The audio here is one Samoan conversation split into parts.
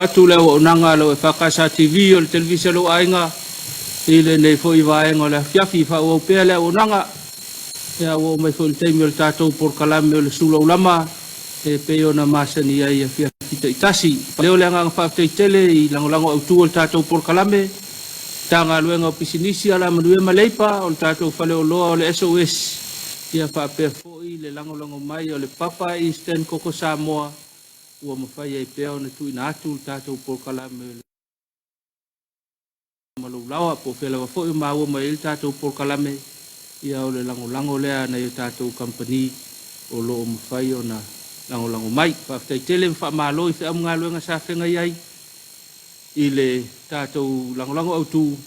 Atu le auaunaga a lau EFKS TV o le televise a lou aiga i lenei foi vaega o le afiafi. Faaauau pea le auaunaga. Ia ua oo mai foi i le taimi o le tatou polokalame o le Sulaulama e pei ona masani ai i afiafi taitasi. Leo le agaga faafetai tele i lagolago autu o le tatou polokalame, Matagaluega o Pisinisi, Alamanuia ma Leipa, o le tatou faleoloa o le SOS, ia faapea foi le lagolago mai o le Papa Eastern Koko Samoa ua mafai ai pea ona tuuina atu le tatou polokalame o le Maloulawa, po o fea lava foi o maua mai ai le tatou polokalame, ia o le lagolago lea a nai o tatou kamupani o lo o mafai ona lagolago mai. Faafetai tele ma faamalo i feau ma galuega sa feagai ai i le tatou lagolago autu,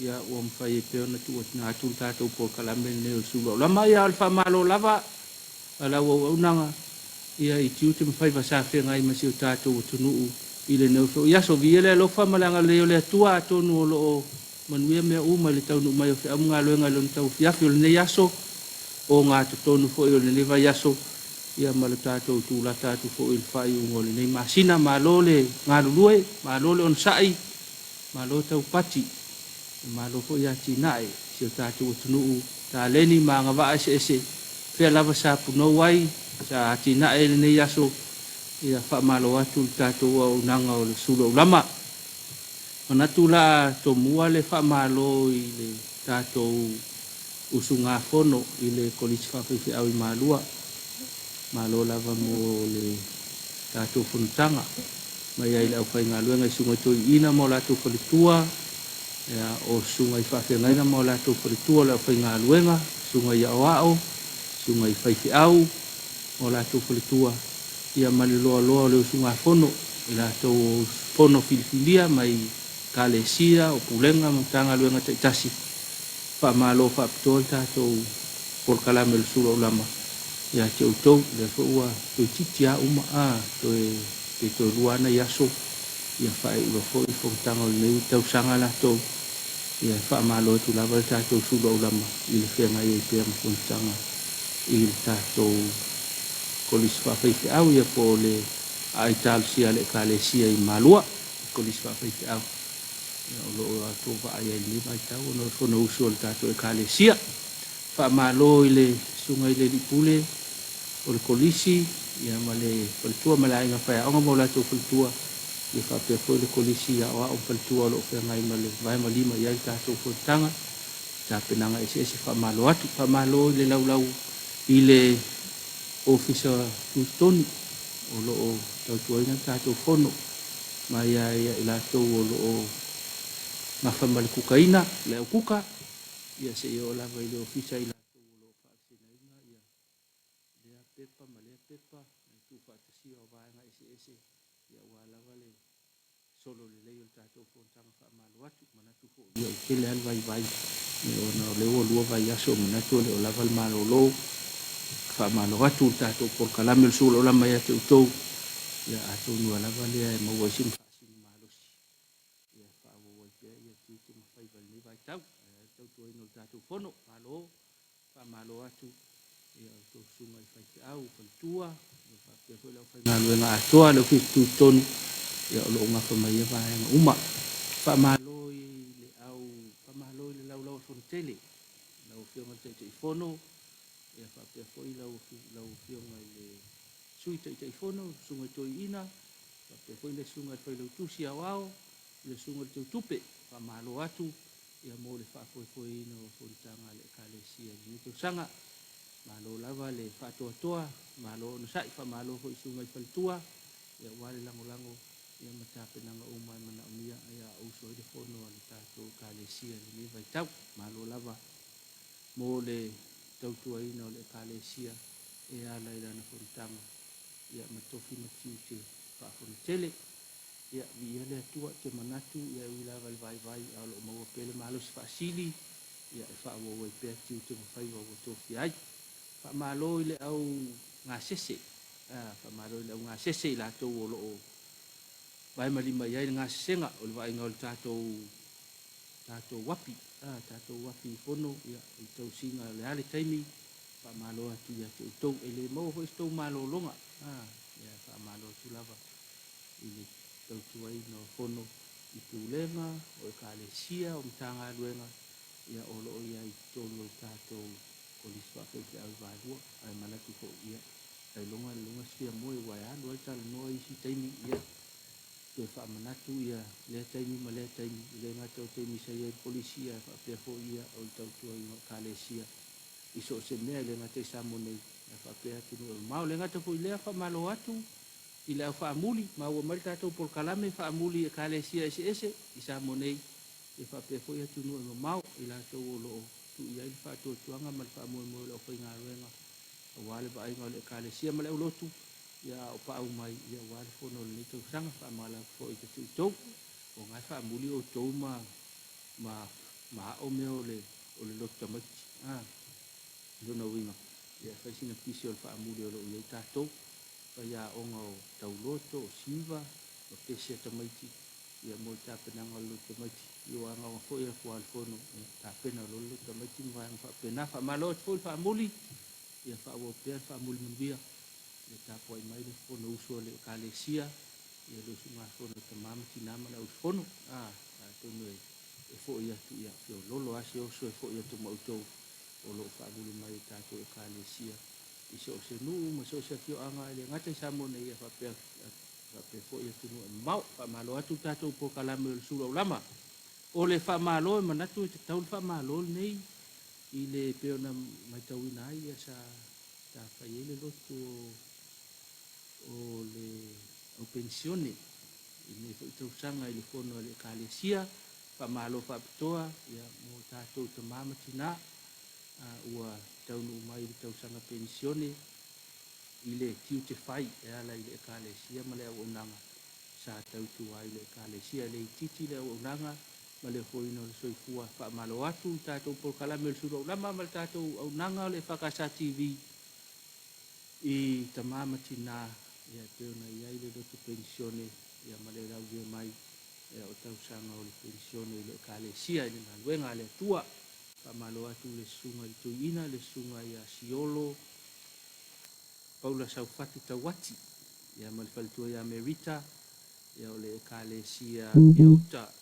ia ua mafai ai pea ona tuuina atu le tatou polokalame lenei o le Suluaulama. Ia o le faamalo lava a lau auaunaga ia i tiute ma faiva sa feagai ma si o tatou atunuu i lenei foi aso. Viia le alofa ma le agalelei o le Atua, atonu o lo o manuia mea uma i le taunuu mai o feau ma galuega i lona tauafiafi o lenei aso, o gatotonu foi o lenei vaiaso, ia ma le tatou tulata atu foi i le faaiuga o lenei masina. Malo le galulue, malo le onosai, malo taupati. Malo foi atinae si o tatou atunuu taleni ma agavaa eseese, fea lava sa punou ai, sa atinae i lenei aso, ia faamalo atu le tatou auaunaga o le Suluaulama. Manatu la tomua le faamalo i le tatou usugafono i le Kolisi Faafaifeau i Malua. Malo lava mo le tatou fonotaga mai ai le aufaigaluega i susuga i toeaiina ma o latou faletua, ia, o susuga i faafeagaiga ma o latou faletua, o le aufaigaluega, susuga i aoao, susuga i faifeau ma o latou faletua, ia ma le loaloa o le usugafono, i latou o fono filifilia mai Ekalesia, o pulega ma Matagaluega taitasi. Faamalo faapitoa le tatou polokalame o le Sulaulama ia te outou. O lea foi ua toeitiiti lava uma, a, toe pe toe lua lava nai aso ia faaiu foi le fonotaga o lenei tausaga latou. Ia e faamalo atu lava le tatou Sulaulama i le feagai ai pea ma fonotaga i le tatou Kolisi Faafaifeau, ia po o le aai talosia a le Ekalesia i Malua, le Kolisi Faafaifeau. Ia o lo o latou vaai ai i lenei vaitau ona o le Fonousu a le tatou Ekalesia. Faamalo i le Susuga i le Alii Pule o le Kolisi ia ma le faletua ma le aiga faiaoga ma o latou faletua, ia faapea foi le Kolisi Aoao ma faletua o lo o feagai ma le vae ma lima i ai le tatou fonotaga i tapenaga eseese. Faamalo atu. Faamalo i le laulau i le Ofisa Tutotonu o lo o tautuaina le tatou fono mai ia i latou o lo o gafa ma le kukaina, le au kuka, ia seia oo lava i le Ofisa i latou o lo o faavasegaina ia lea pepa ma lea pepa ma le tuufaatasia o vaega eseese ia aua lava le solo lelei o le tatou fonotaga. Faamalo atu. Manatu foi ia ua tele lava le vaivai ona o lea ua lua vaiaso, manatu e le o lava le malolo. Faamalo atu le tatou polokalame o le Sulaulama ia te outou, ia atonu ua lava lea e maua ai sina faasiligamalosi ia faaauau ai pea ia tiute ma faiva i lenei vaitau ae a le tautuaina o le tatou fono. Malo, faamalo atu ia outou susuga i faifeau, faletua, ia faapea foi le aufaigaluega atoa, le Ofisa Tutotonu ia o lo o gafa mai ia vaega uma. Faamalo i le au, faamalo i le laulau a le Fonotele, lau Afioga i le Taitaifono, ia faapea foi lau lau Afioga i le Sui Taitaifono, Susuga i Toeaina, faapea foi le Susuga i le Failautusi Aoao, le Susuga i le Teutupe. Faamalo atu ia mo le faafoefoeina o fonotaga a le Ekalesia i lenei tausaga. Malo lava le faatoatoa, malo onosai, faamalo foi i susuga i faletua ia aua le lagolago ia ma tapenaga uma e manaomia ia a usu ai le fono a le tatou Ekalesia i lenei vaitau. Malo lava mo le tautuaina o le Ekalesia e ala i lana fonotaga ia ma tofi ma tiute faafonotele. Ia, viia le Atua, ou te manatu, ia e ui lava i le vaivai, a o lo o maua pea le malosi faasili, ia e faaauau ai pea tiute ma faiva ua tofia ai. Faamalo i le au gasese, a, faamalo i le au gasese i latou o lo o vae ma lima i ai le gasesega o le vaaiga o le tatou, tatou api, a, tatou api i fono, ia, i tausiga o le a le taimi, faamalo atu ia te outou. E le maua foi se tou malologa, a, ia, faamalo atu lava i le. tautuaina o fono i pulega, o ekalesia, o Matagaluega, ia, o lo o i ai i totonu o le tatou Kolisi Faafaifeau i Valua. Ae manatu foi, ia, ailoga e lagona se fia moe, ua e alu ai talanoa i isi taimi, ia, toe faamanatu ia lea taimi ma lea taimi, e le gata o taimi sa i ai le kolisi, ae faapea foi ia o le tautuaina o ekalesia i so o se mea, e le gata i Samoa nei, ae faapea atunuu e mamao. E le gata foi i lea, faamalo atu i le au faamuli, maua mai le tatou polokalame faamuli i ekalesia eseese i Samoa nei, ia faapea foi atunuu e mamao, i latou o lo o tuu i ai le faatuatuaga ma le faamoemoe o le aufaigaluega aua le vaaiga o le ekalesia ma le aulotu, ia a o paau mai ia aua le fono o lenei tausaga. Faamalo atu foi i te outou o lena e faamuli outou ma ma ma ao mea o le lotu tamaiti. A lona uiga, ia fai sina pisi o le faamuli o lo o i ai tatou, fai aoga o tauloto, o siva ma pesi a tamaiti, ia mo le tapenaga o le lotu tamaiti. Ia ua agaoga foi le fua o le fono, ia tapena loa le lotu tamaiti ma vaega faapena. Faamalo atu foi le faamuli, ia faaauau pea le faamuli manuia, ia tapuai mai le Fonousu a le Ekalesia, ia le usugafono a tama ma tina ma le auusufono. A, atonu e foi atu, ia feololo lava se oso e foi atu ma outou o lo o faamuli mai i tatou Ekalesia i so o se nuu ma so o se afioaga, e le gata i Samoa nei, ia faapea foi atunuu e mamao. Faamalo atu le tatou polokalame o le Sulu Aulama. O le faamalo e manatu e tatau le faamalo lenei i le pei ona matauina ai, ia sa fai ai le lotu o le au penisione i lenei foi tausaga i le fono a le Ekalesia. Faamalo faapitoa ia mo tatou tama ma tina ua taunuu mai i le tausaga penisione i le tiute fai e ala i le Ekalesia ma le auaunaga sa tautua ai le Ekalesia. E le itiiti le auaunaga ma le ofoina o le soifua. Faamalo atu le tatou polokalame o le Sulu Aulama ma le tatou auaunaga o le EFKS TV i tama ma tina, ia e pei ona i ai le lotu penisione, ia ma le laulia mai ia o tausaga o le penisione i le Ekalesia i le galuega a le Atua. Faamalo atu le susuga i le Toeaina, le susuga ia Siolo Paula Saufatu Tauati, ia ma le faletua ia Merita, ia o le Ekalesia Apia-uta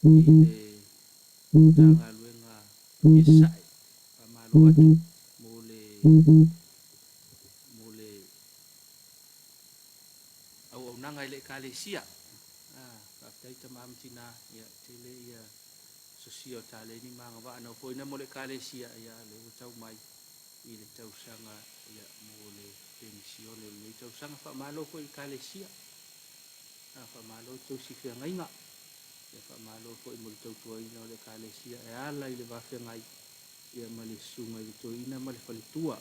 i le Matagaluega Apia Sasae. Faamalo atu mo le mo le auaunaga i le Ekalesia. Faafetai tama ma tina, ia tele ia sosia o taleni ma agavaa na ofoina mo le Ekalesia, ia lea ua tau mai i le tausaga ia mo le penisione o lenei tausaga. Faamalo foi i le Ekalesia, faamalo tausi feagaiga, ia faamalo foi mo le tautuaina o le Ekalesia e ala i le vafeagai ia ma le susuga i le Toeaina ma le faletua.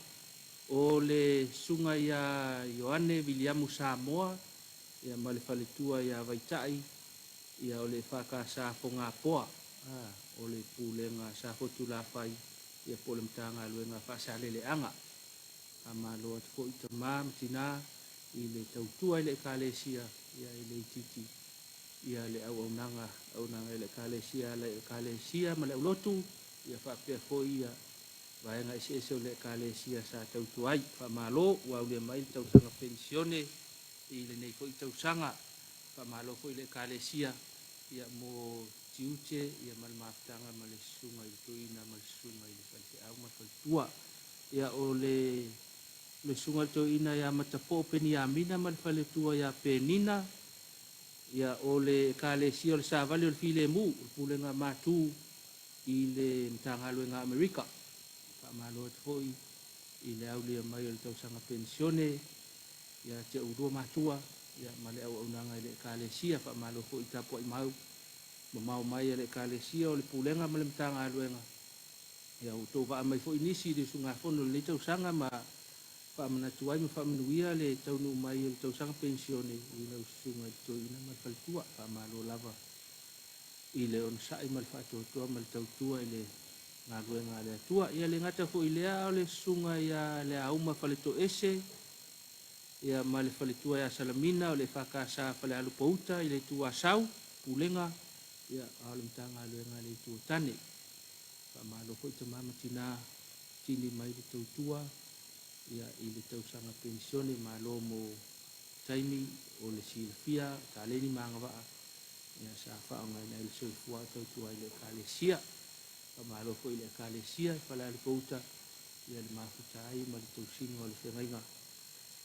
O le susuga ia Ioane Viliamu Samoa ia ma le faletua ia Vaitai, ia o le EFKS Fogapoa, o le Pulega Safotulafai, ia po o le Matagaluega Faasaleleaga. Faamalo atu foi tama ma tina i le tautua i le Ekalesia, ia e le itiiti ia le auaunaga i le Ekalesia, ala i le Ekalesia ma le aulotu, ia faapea foi ia vaega eseese o le Ekalesia sa tautua ai. Faamalo ua aulia mai le tausaga penisione i lenei foi tausaga. Faamalo foi i le Ekalesia ia mo tiute ia ma le mafutaga ma le susuga i le Toeaina ma le susuga i le faifeau ma le faletua. Ia o le susuga i le Toeaina ia Matapoo Peniamina ma le faletua ia Penina, ia o le Ekalesia o le Savali o le Filemu, o le Pulega Matu i le Matagaluega a Amerika. Faamalo atu foi i le aulia mai o le tausaga penisione ia te oulua matua ia ma le auaunaga i le Ekalesia. Faamalo foi i tapuai mau mamao mai a le Ekalesia o le Pulega ma le Matagaluega. Ia ua outou vaa mai foi nisi i le usugafono i lenei tausaga ma faamanatu ai ma faamanuia le taunuu mai o le tausaga penisione i lau susuga i le Toeaina ma le faletua. Faamalo lava i le onosai ma le faatuatua ma le tautua i le galuega a le Atua. Ia le gata foi i lea, o le susuga ia Leauma Faletoese ia ma le faletua ia Salamina o le EFKS Falealupouta i le Itu Asau, Pulega ia a o le Matagaluega a le Itu o Tane. Faamalo foi tama ma tina tini mai le tautua ia i le tausaga penisione. Malo mo taimi o le silafia o taleni ma agavaa ia sa faaaogaina ai le soifua a o tautua ai i le Ekalesia. Faamalo foi i le Ekalesia i Falealupo-uta ia le mafuta ai ma le tausiga o le feagaiga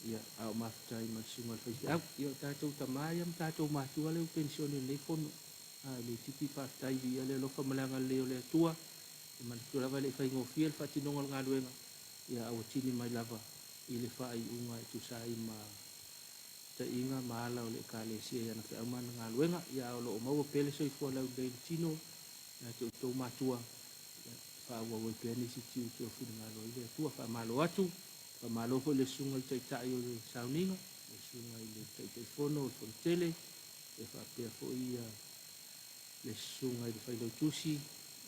ia a o mafuta ai ma le susuga i le faifeau. Ia o tatou tama ia ma tatou matua lea ua penisione i lenei fono. A e le itiiti faafetai viia le alofa ma le agalelei o le Atua. E manatua lava e le i faigofie le faatinoga o le galuega ia a ua tini mai lava i le faaiuga e tusa ai ma taiga ma ala o le Ekalesia i ana feau ma ana galuega. Ia a o lo o maua pea le soifua laulelei i le tino ia te outou matua, ia faaauau ai pea nisi tiute o finagalo ai le Atua. Faamalo atu, faamalo foi i le Susuga i le Taitai o le Sauniga, le Susuga i le Taitaifono o le Fonotele, ia faapea foi ia le Susuga i le Failautusi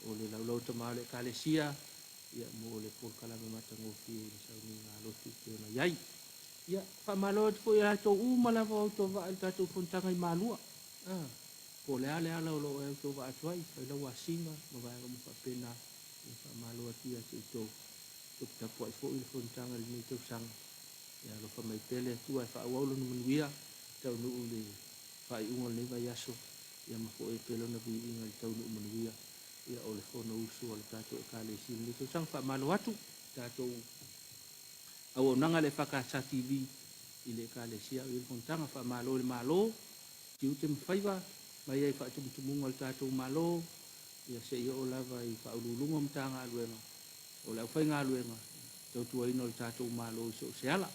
o le Laulau a Tama o le Ekalesia, ia mo le polokalame matagofie i le sauniga a lotu e pei ona i ai. Ia, faamalo atu foi ia latou uma lava o autovaa i le tatou fonotaga i Malua. A, po o le a le ala o lo o e autovaa atu ai, fai lau asiga ma vaega uma faapena. Ia, faamalo atu ia te outou. Taputapuai foi le fonotaga i lenei tausaga. Ia alofa mai pea le Atua e faaauau lona manuia, taunuu i le faaiuga o lenei vaiaso, ia ma foi ai pea lona viiga i le taunuu manuia ia o le Fonousu a le tatou Ekalesia i lenei tausaga. Faamalo atu i tatou auaunaga a le EFKS TV i le Ekalesia o i ai le fonotaga. Faamalo i le Malo, tiute ma faiva mai ai faatumutumuga o le tatou Malo, ia seia oo lava i Faauluuluga o Matagaluega o le aufaigaluega tautuaina o le tatou Malo i so o se ala.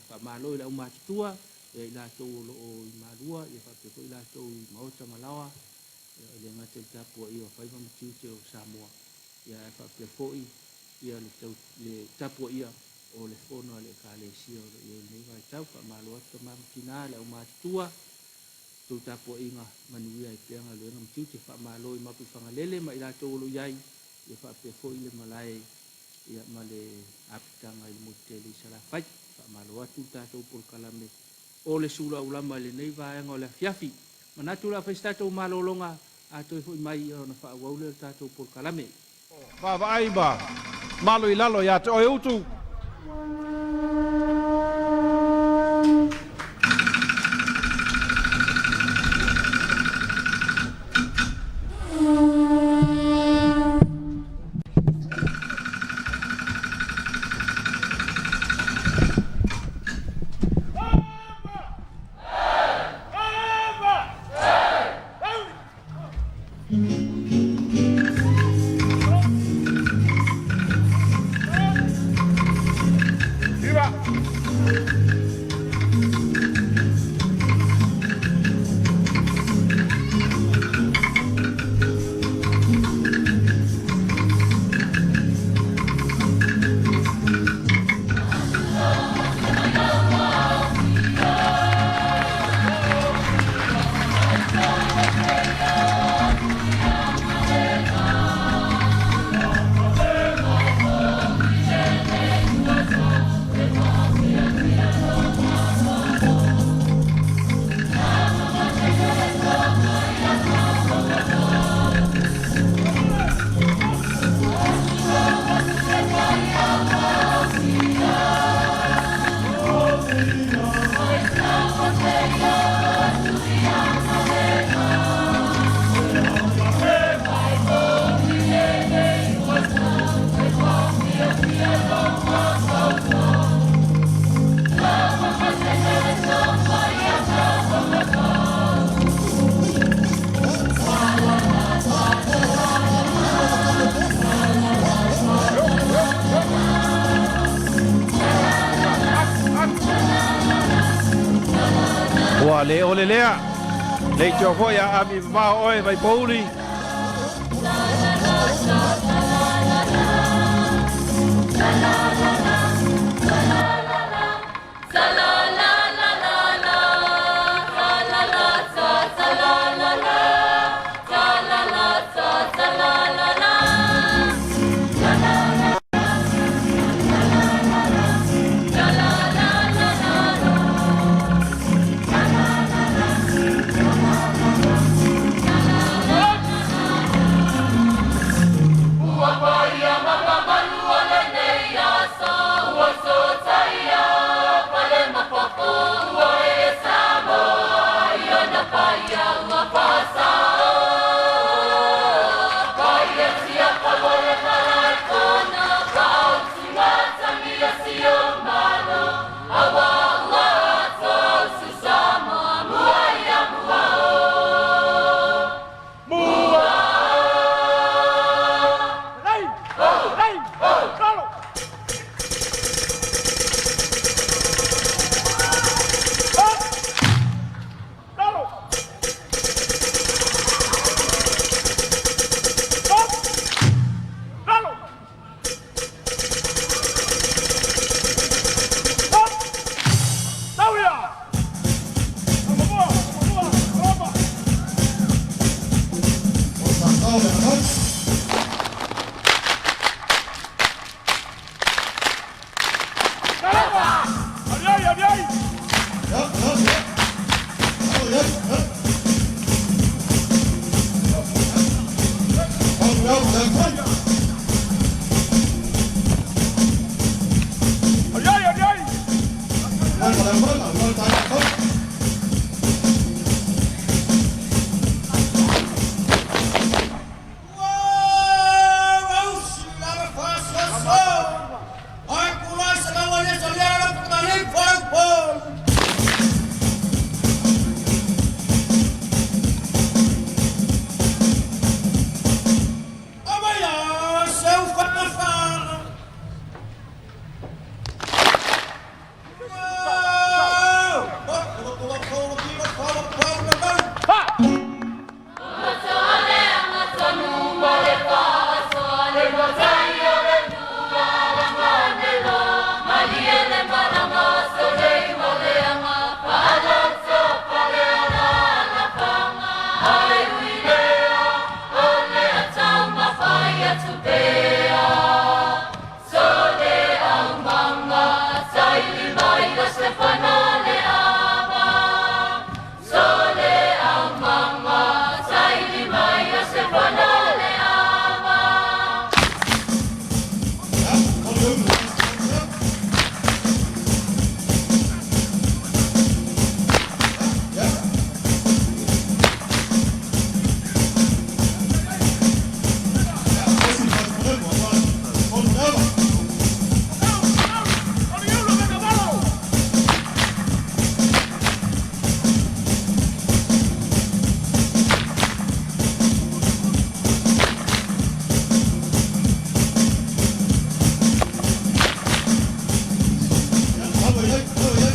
Faamalo i le aumatutua ia i latou o lo o i Malua ia faapea foi i latou i maota ma laoa, e le gata i le tapuaia o faiva ma tiute o Samoa, ia ae faapea foi ia le tapuaia o le fono a le Ekalesia o lo o i ai i lenei vaitau. Faamalo atu tama ma tina, le aumatutua, tou tapuaiga manuia ai pea galuega ma tiute. Faamalo i Mapuifagalele ma i latou o lo o i ai, ia faapea foi le malae ia ma le apitaga i le motu tele i Salafai. Faamalo atu le tatou polokalame o le sulaulama i lenei vaega o le afiafi. Manatu o le a fai se tatou malologa a toe foi mai ona faaauau lea o le tatou polokalame. Vaavaai ma malo i lalo ia te oe Utu. Ua le ʻole lea, leitioa foi a ʻami mamao ʻoe mai pouli.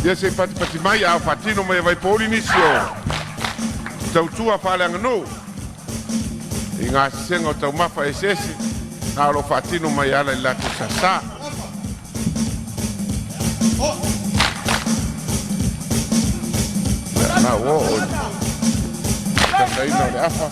Ia se i patipati mai a o faatino mai e Vaipouli nisi o tautua faaleaganuu i gasesega o taumafa eseese a o lo o faatino mai e ala i le latou sasa. Ia, na ua oo i le tandaina o le afa.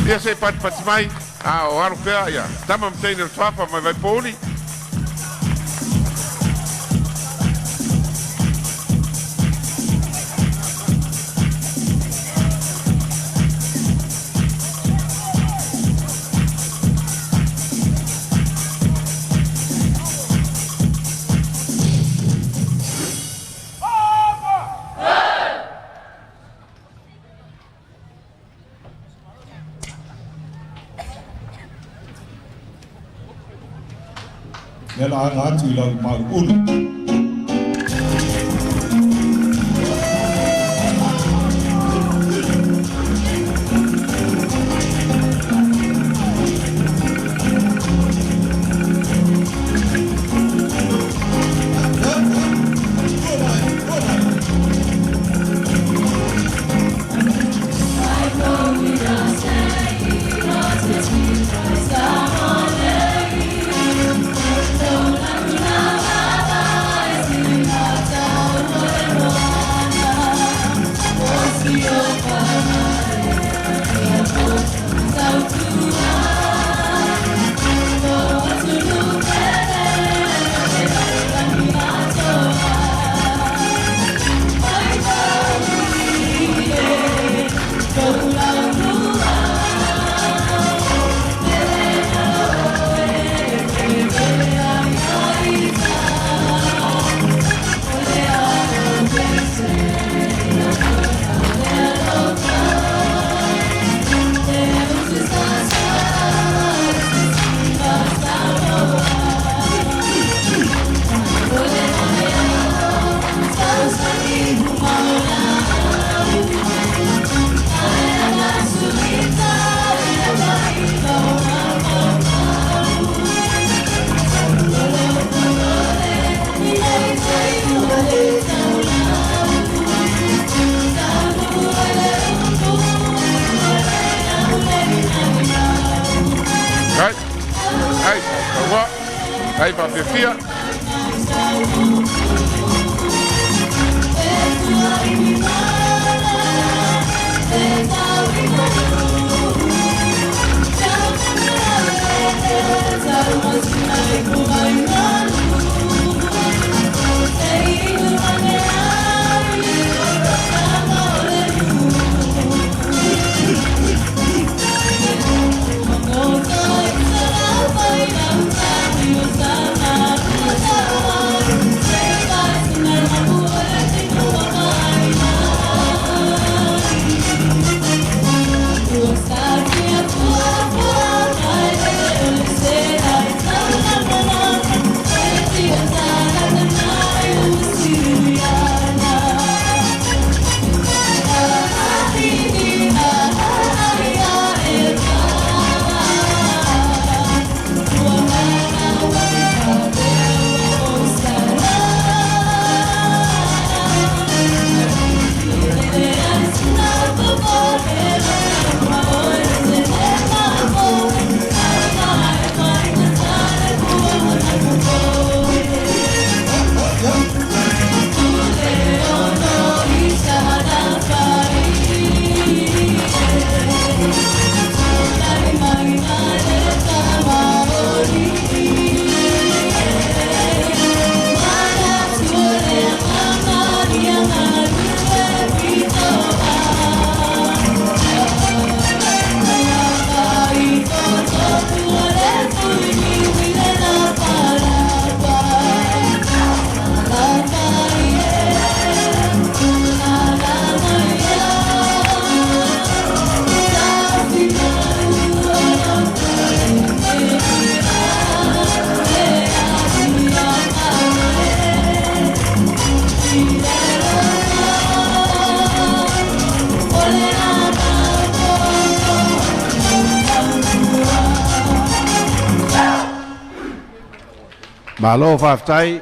Ia se i patipati mai a o alo pea ia tama ma teine o le Suafa mai Vaipouli. Lea la aga atu i lau mau ulu. Ai, ai, taua, ai faafiafia. Malo faafetai.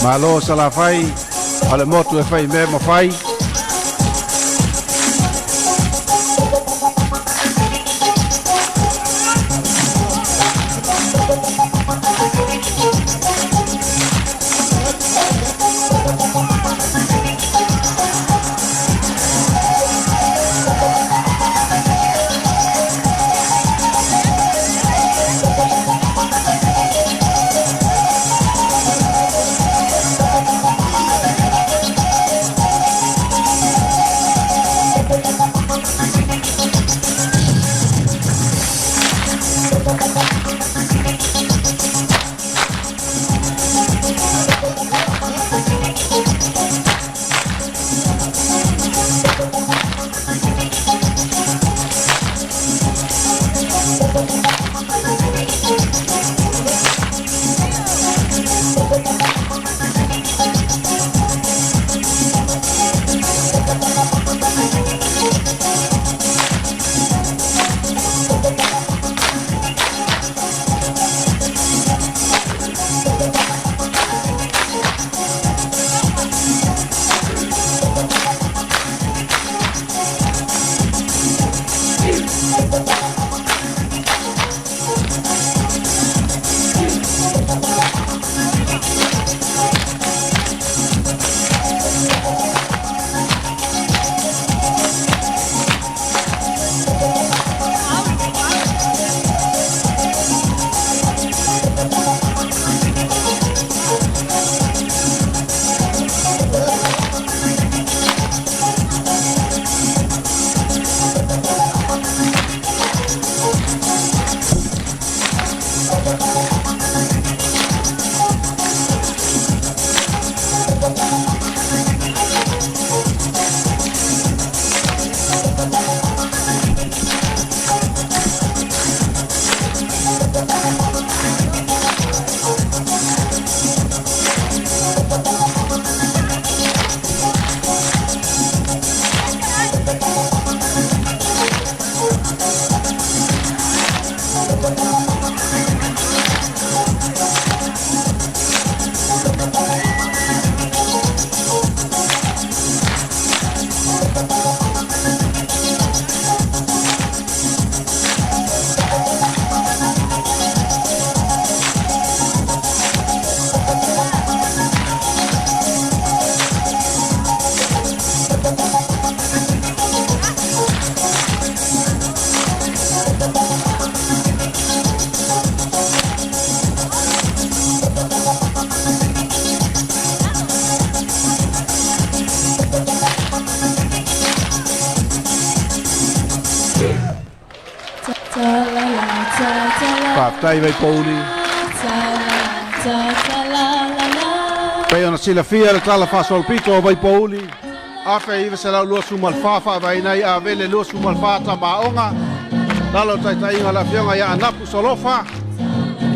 Malo Salafai, o le motu e fai mea ma fai. Faafetai Vaipouli. Pei ona silafia le tala faasolopito o Vaipouli 1924 faavaeina ai Avele 24 Tamaoga lalo taitaiga o le afioga ia Anapu Solofa.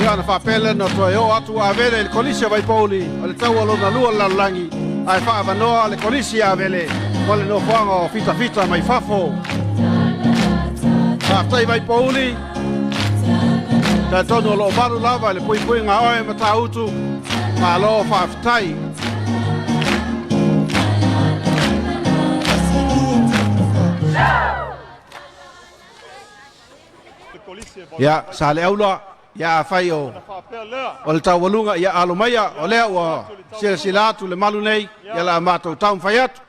Ia ona faapea lea na toe oo atu Avele i le Kolisi o Vaipouli o le taua lona lua o le lalolagi ae faaavanoa le Kolisi ia Avele mo le nofoaga o fitafita mai fafo. Faafetai Vaipouli. Talitonu o loo malu lava i le puipuiga a oe Matautu. Malo faafetai. Ia, Saleaula, Ia afai o o le taualuga, ia alo maia, o lea ua silasila atu le malu nei, ia la matou taumafai atu.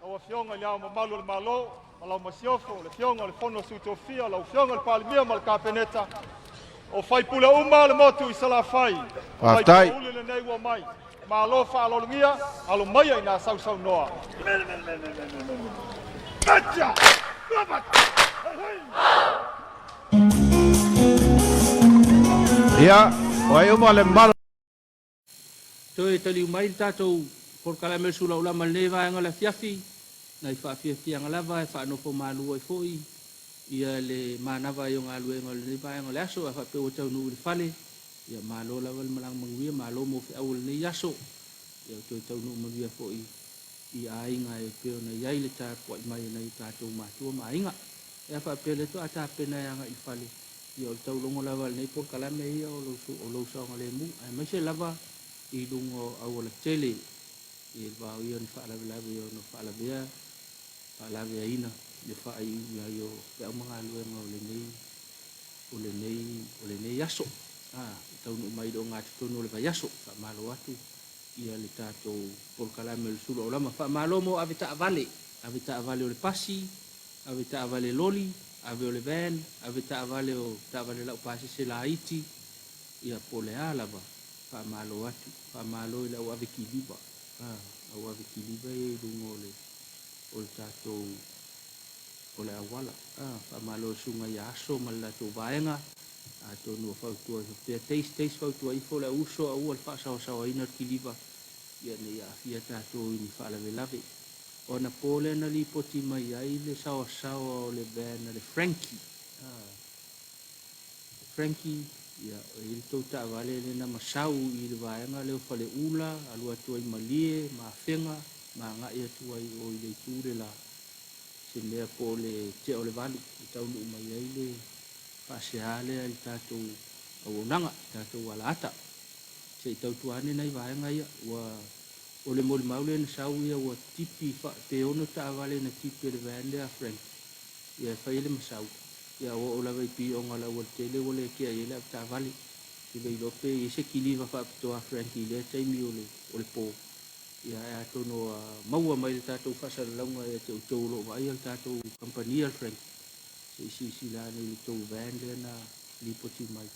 Lau Afioga i Le Ao Mamalu o le Malo ma lau Masiofo, le Afioga i le Fono a Sui Tofia, lau Afioga i le Palemia ma le Kapeneta, o faipule uma o le motu i Salafai, o Faafetai. Vaipouli lenei ua mai. Malo faaaloalogia, alo maia ina sausaunoa. Ia, o ai uma le mamalu. Toe taliu mai le tatou polokalame o le Sulaulama i lenei vaega o le afiafi, nai faafiafiaga lava e faanofo malu ai foi ia le manava ai o galuega o lenei vaega o le aso. A faapea ua taunuu i le fale, ia malo lava le malaga manuia, malo mo feau o lenei aso. Ia ua toe taunuu manuia foi i aiga e pei ona i ai le tapuai mai a nai o tatou matua ma aiga. Ia faapea lea toa tapena e agai i le fale, ia o le taulogo lava o lenei polokalame ia o lou saogalemu, aemaise lava i luga o aualatele i le vao ia o ni faalavelave e ono faalavea, faalaveaina le faaiuiu ai o feau ma galuega o lenei o lenei o lenei aso. A, e taunuu mai i le ogatotonu o le vaiaso, faamalo atu ia le tatou polokalame o le Sulu Aulama. Faamalo mo ave taavale, ave taavale o le pasi, ave taavale loli, ave o le van, ave taavale o taavale laupasese laiti, ia po o le a lava, faamalo atu. Faamalo i le au ave kiliva, a, au ave kiliva ia i luga o le o le tatou o le auala. A, faamalo i le susuga ia Aso ma le latou vaega, atonu ua fautua ifo pea, taste taste fautua ifo le au uso aua le faasaoasaoaina o le kiliva, ia ne i aafia tatou i ni faalavelave. O anapo lea na lipoti mai ai le saoasaoa o le van a le Frankie. A, Frankie, ia, e i ai le tou taavale lea na masau i le vaega lea o Faleula, alu atu ai Malie ma Afega ma agai atu ai o i le itu le la, se mea po o le tea o le valu e taunuu mai ai le faasea lea i le tatou auaunaga, le tatou alaata. Se i tautua ane nai vaega ia. Ua, o le molimau lea na sau ia ua tipi fa, pe ono taavale na tipi e le van lea a Frankie, ia e fai ai le masau. Ia ua oo lava i pioga o le aualatele ua le tea i ai le avetaavale. Ke le iloa pe i ai se kiliva faapitoa a Frankie i lea taimi o le, o le po. Ia ae atonu ua maua mai le tatou faasalalauga ia te outou o lo o vaaia le tatou kamupani a le Frankie, se i silasila ane i le tou van lea na lipoti mai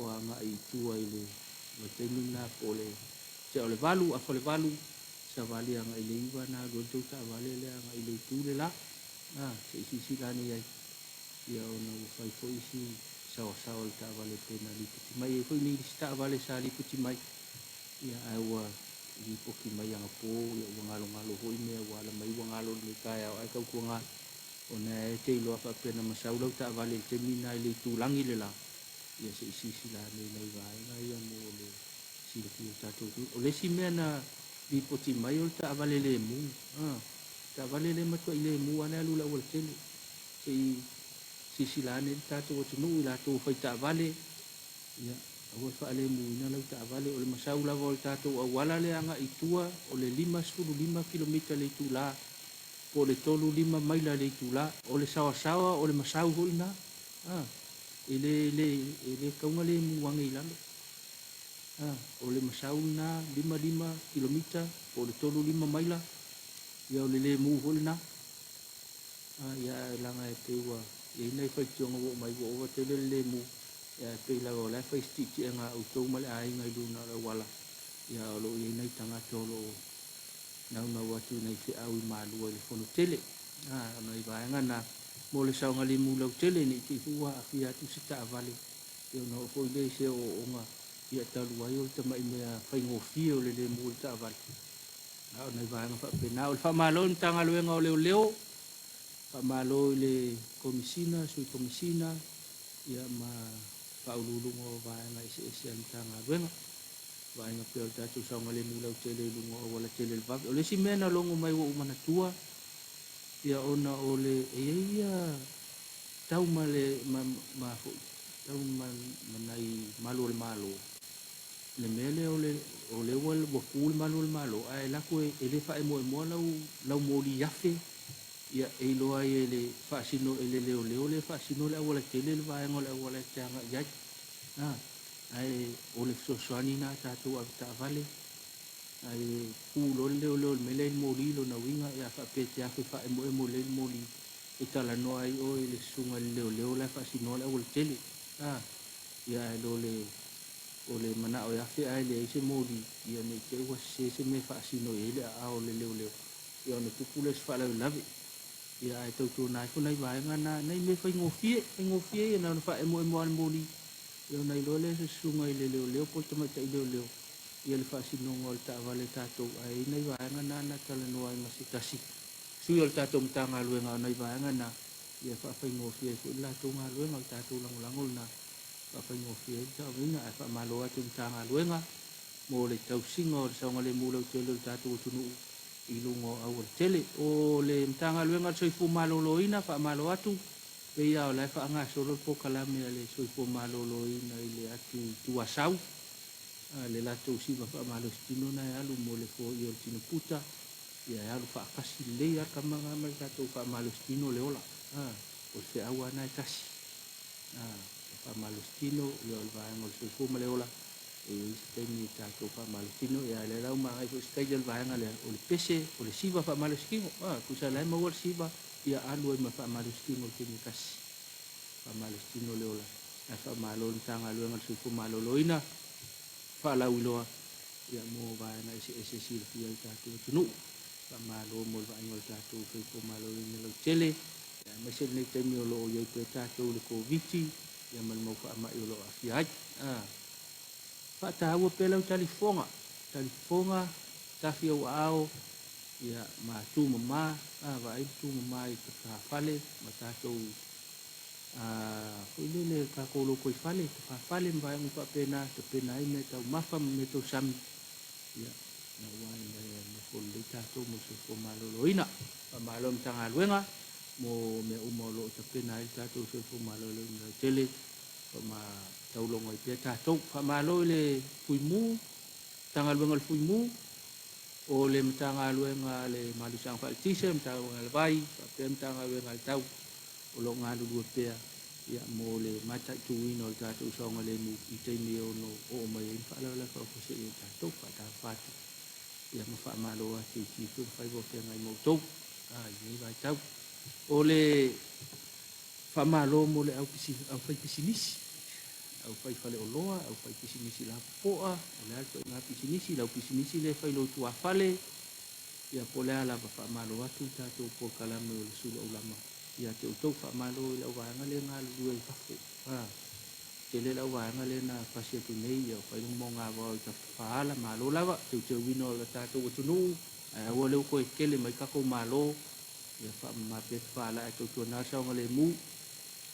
o agai i tua i le vaitaimi lena po o le tea o le valu, afa le valu, savali agai i le iva na alu ai le tou taavale lea agai i le itu le la. A, se i silasila ane i ai. Ia ona ua fai foi si saoasaoa o le taavale pei na lipoti mai. E i ai foi nisi taavale sa lipoti mai, ia ae ua lipoti mai anapo, ia ua galogalo foi mea ua ala mai ua galo i lenei taeao ae tautuaga ona e te iloa faapea na masau lau taavale i le taimi lena i le itulagi le la, ia se i silasila ane i nai vaega ia mo le silafia o le tatou atunuu. O le isi mea na lipoti mai o le taavale lemu, a, taavale lea e matuai lemu lava le alu i le aualatele. Se i silasila ane le tatou atunuu i latou o fai taavale, ia, aua le faalemuina lau taavale. O le masau lava o le tatou auala lea agai i tua, o le 55 kilomita i le itula, po o le 35 maila i le itula. O le saoasaoa, o le masau foi lena. A, e le, le, e le tatau ona lemu ane i lalo. A, o le masau lena, 55 kilomita, po o le 35 maila, ia o le lemu foi lena. A, ia, ae leaga e pei ua i ai nai faitioga ua oo mai ua ova tele le lemu, ia, ae pei lava o la e fai se tietiega a outou ma le aiga i luna o le auala, ia, o lo o i ai nai tagata o lo o naunau atu i nai feau i Malua i le fono tele. A, o nai vaega na mo le saogalemu lautele ne i te i foi ua aafia atu se taavale, ia ona oo foi lea i se ooooga, ia, talu ai o le tamai mea faigofie o le lemu o le taavale. A o nai vaega faapena. O le faamalo i le Matagaluega o Leoleo, faamalo i le Komesina, Sui Komesina, ia ma Faauluuluga o vaega eseese a le Matagaluega. Vaaiga pea o le tatou saogalemu lautele i luga o auala tele o le vave. O le isi mea na logo mai ua ou manatua, ia ona o le, e i ai ia tau ma le, ma, ma foi, tau ma, ma nai malu o le Malo, le mea lea o le, o lea ua, ua ku le malu o le Malo, ae alu atu e, e le faaemoemoa lau, lau moli afe, ia, e iloa ai e le faasino, e le leoleo lea e faasino le aualatele le vaega o le auala e te agai i ai. A, ae o le fesoasoani lena a tatou avetaavale, ae pu loa le leoleo i le mea lea i le moli, lona uiga a faapea e te afe faaemoemo lelei le moli, e talanoa ai oe i le susuga i le leoleo la e faasinoa le aualatele. A, ia ae lo le o le manao e afe ae leai se moli, ia ne i te i ua sese se mea e faasino i ai le aao o le leoleo, ia ona tupu lea o se faalavelave. Ia ae tautuana ifo nai vaega na, nai mea faigofie, faigofie ia na ona faaemoemo lava i le moli, ia ona iloa lea e se susuga i le leoleo po o le tamaitai leoleo ia le faasinoga o le taavale a tatou, ae i ai nai vaega na na talanoa ai ma se tasi sui o le tatou Matagaluega, o nai vaega na ia faafaigofie ai foi le latou galuega, o le tatou lagolago lena faafaigofie ai le taoviina. Ae faamalo atu i le Matagaluega mo le tausiga o le saogalemu lautele o le tatou atunuu i luga o aualatele. O le Matagaluega o le Soifua Maloloina, faamalo atu, pei lava o la e faagasolo le polokalame a le Soifua Maloloina i le atu i Tuasau, le latou siva faamalositino na e alu mo le foia o le tino puta, ia e alu faatasi lelei lava le tama lena ma le tatou faamalositino le ola. O le feau lava lena e tasi. E faamalositino, ia o le vaega o le soifua ma le ola, e i ai se taimi e tatou faamalositino, ia ae o lea la ua magai foi se taimi o le vaega lea, o le pese, o le siva faamalositino. Tusa o la e maua le siva, ia alu ai ma le faamalositino i le taimi e tasi. Faamalositino le ola. Ae faamalo i le Matagaluega o le Soifua Maloloina, faalauiloa ia mo vaega eseese e silafia ai le tatou atunuu. Faamalo mo le vaaiga o le tatou soifua maloloina lautele, ia aemaise lenei taimi o lo o i ai pea tatou i le Koviti ia ma le mau faamai o lo o aafia ai. Faataua pea lau talifofoga, talifofoga, tafi ou aao, ia ma tumama, vaai le tumama i tafafale ma tatou foi lele tatou lotoifale, tafafale ma vaega uma faapena, tapena ai mea taumafa ma mea tausami, ia, aua ina ia nofo lelei tatou mo le soifua maloloina. Faamalo i le Matagaluega mo mea uma o lo o tapena ai le tatou soifua maloloina lautele, taulogo ai pea tatou. Faamalo i le Fuimu, Matagaluega o le Fuimu, o le Matagaluega a le Malusaga Faaletise, le Matagaluega a le Vai, faapea le Matagaluega a le Tau o lo o galulue pea ia mo le mataituina o le tatou saogalemu i taimi e ono oo mai ai ni faalavelave faafuasei ia tatou. Faatalofa atu ia ma faamalo atu i tiute ma faiva o feagai ma outou i lenei vaitau. O le faamalo mo le aufaipisinisi, aufaifaleoloa, aufaipisinisi lapopoa, o le a le ituaiga pisinisi, lau pisinisi lea e fai i lou tuafale, ia po o le a lava, faamalo atu le tatou polokalame o le sulu aulama ia te outou. Faamalo i le auvaega lea e galulue i fafo. Tele le auvaega lea na pasi atu nei, ia fai le mogavao i Tafatafaala, malo lava, teuteuina o le tatou atunuu, ae aua lea ua toe tele mai tatou malo, ia faamama pea Tafaala ae tautuana le saogalemu.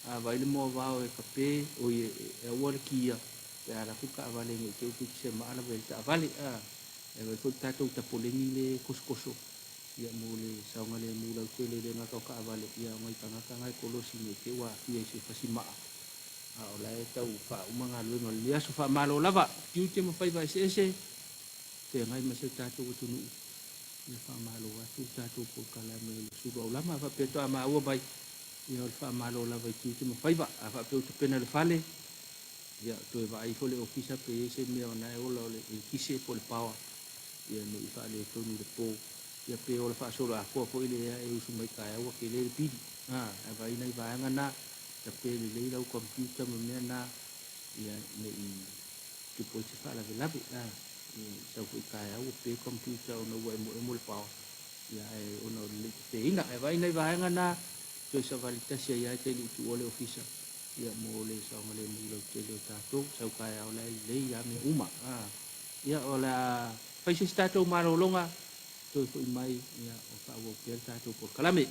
A vaai le moavao e tape, oi e aua le kia, pe a alu atu le taavale ne i te i ua toeitiiti maa lavea i le taavale. E vaai foi le tatou tapoleni le tosotoso ia mo le saogalemu lautele e le gata o taavale, ia o nai tagata na e kolosi ne i te i ua aafia i se fasi maa, a o la e tau faauma galuega o lenei aso. Faamalo lava, tiute ma faiva eseese feagai ma si o tatou atunuu, ia faamalo atu le tatou polokalame o le sulu aulama. A faapea faatoa maua mai, ia o le faamalo lava i tiute ma faiva. A faapea ua tapena le fale, ia toe vaai ifo le ofisa pe i ai se mea o na e ola o le eletise po o le power, ia ne i faaletonu i le po, ia pe ola faasoloatoa foi le ea e usu mai taeao ua tele le pili. Ae vaai nai vaega na, tape lelei lau computer ma mea na, ia ne i tupu ai se faalavelave. Sau foi taeao ua pe computer ona ua emoemo le power, ia ae ona o le le tapeina. Ae vaai nai vaega na, toe savali tasi ai lava e te le i tuua le ofisa, ia mo le saogalemu lautele o tatou, sau taeao la e lelei lava mea uma. Ia o le a fai se isi tatou malologa, toe foi mai ia o faaauau pea le tatou polokalame.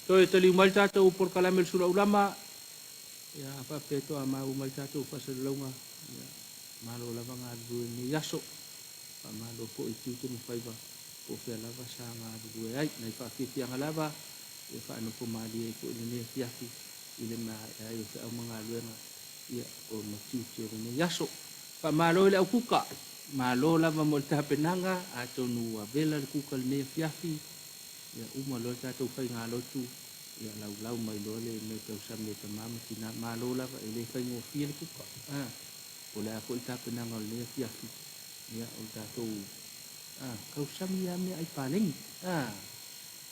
Toe taliu mai le tatou polokalame le sulaulama, ia faapea maua mai le tatou faasalalauga, ia malo lava galulue i lenei aso. Faamalo foi i tiute ma faiva po o fea lava sa galulue ai. Nai faafiafiaga lava ia faanofo malie ai foi lenei afiafi i le maea ai o feau ma galuega ia o ma tiute o lenei aso. Faamalo i le aukuka, malo lava mo le tapenaga, atonu ua vela le kuka i lenei afiafi, ia uma loa le tatou faigalotu, ia laulau mai loa le mea tausami e tama ma tina. Malo lava, e le faigofie le kuka. Po o le a foi le tapenaga o lenei afiafi, ia o le tatou kausami lava meaai paleni.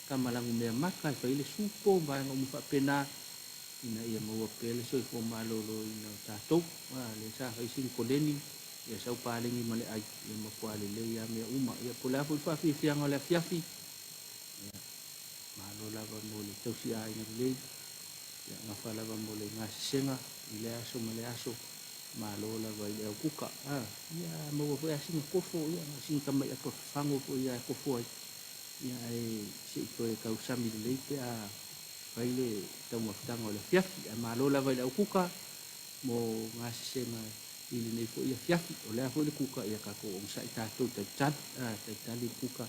Kamalagu mea maka e fai le supo, vaega uma faapena, ina ia maua pea le soifua maloloina o tatou. Lea sa fai sina koleni, ia sau paleni ma le ai, ia matua lelei lava mea uma. Ia po o le a foi le faafiafiaga o le afiafi, ia malo lava mo le tausiaiga lelei, ia gafa lava mo le gasesega i lea aso ma lea aso, malo lava i le aukuka. Ia maua foi lava sina kofo, ia sina tamaiapa fafago foi ia e kofo ai, ia ae se i toe tausami lelei pe a fai le taumafataga o le afiafi. Ae malo lava i le aukuka mo gasesega i lenei foi afiafi. O le a foi le kuka, ia tatou onosai tatou talitali, talitali le kuka,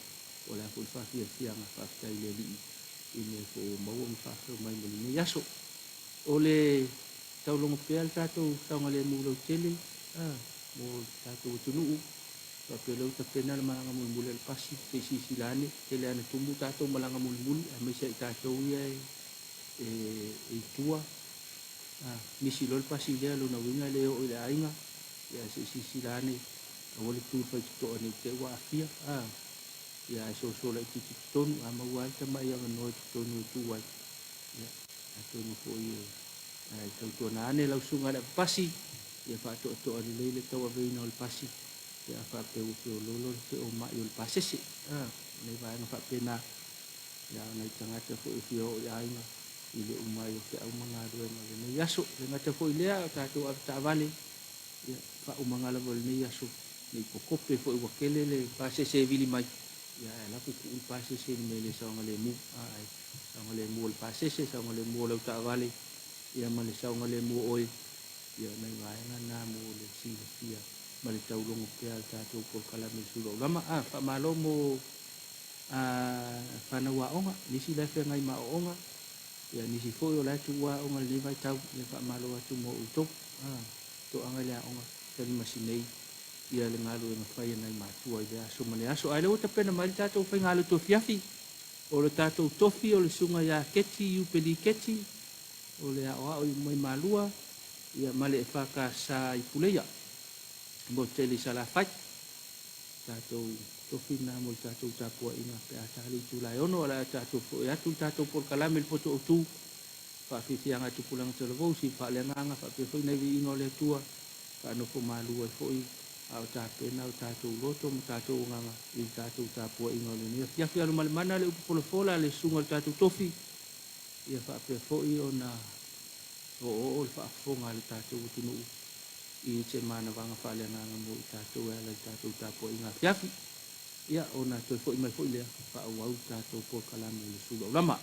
o le a foi le faafiafiaga, faafetai i le Alii i mea foi ua maua ma faafeu mai mo lenei aso. O le taulogo pea le tatou saogalemu lautele mo le tatou atunuu, faapea lea ua tapena le malaga mulimuli a le pasi, se i silasila ane, tele lava ina tumu tatou malaga mulimuli, aemaise ai tatou ia e i tua. Misi loa le pasi lea, lona uiga e le oo i le aiga, ia se i silasila ane, aua le tu i le faitotoa nei te i ua aafia. Ia ae soso laitiiti i totonu, a maua ai le tamai avanoa i totonu e tu ai, ia atonu foi e tautuana ane lau susuga i le avepasi, ia faatoatoa lelei le tauaveina o le pasi, pe a faapea ua feoloolo le feomai o le pasese. O nai vaega faapena, ia o nai tagata foi e fia oo i aiga i le uma ai o feau ma galuega o lenei aso. E le gata foi i lea, o tatou avetaavale, ia faaumaga lava o lenei aso, nei kokope foi ua tele le pasese e vili mai, Ia ae alu atu tuu le pasese i le mea e le saogalemu, ae saogalemu o le pasese, saogalemu o lau taavale, ia ma le saogalemu o oe. Ia o nai vaega na mo le silafia ma le taulogo pea a le tatou polokalame i le Sulu Aulama. A, faamalo mo fanau aoga, nisi la e feagai ma aoaoga, ia nisi foi o la e tuua aoga i lenei vaitau, ia faamalo atu mo outou. A, toaga i le aoga, talimasi nei ia le galuega fai a nai matua i lea aso ma lea aso. Ae lea ua tapena mai le tatou faiga loto afiafi, o le tatou tofi o le susuga ia Keti Iupeli Keti, o le aoao i mai Malua, ia ma le EFKS i Puleia, mo tele i Salafai. Tatou tofi na mo le tatou tapuaiga pe a ta le itula e 6, o le a tatou foe atu le tatou polokalame i le poto autu, faafiafiaga a tupulaga talavou, si faaleagaga faapea foi nai viiga o le Atua, faanofo malu ai foi a o tapena o tatou loto ma tatou agaga i le tatou tapuaiga o lenei afiafi. Alumalemana le upu folafola a le susuga o le tatou tofi, ia faapea foi ona oooo le faafofoga a le tatou atunuu i se manavaga faaleagaga mo i tatou e ala i le tatou tapuaiga afiafi. Ia ona toe foi mai foi lea faaauau le tatou polokalame i le Sulu Aulama.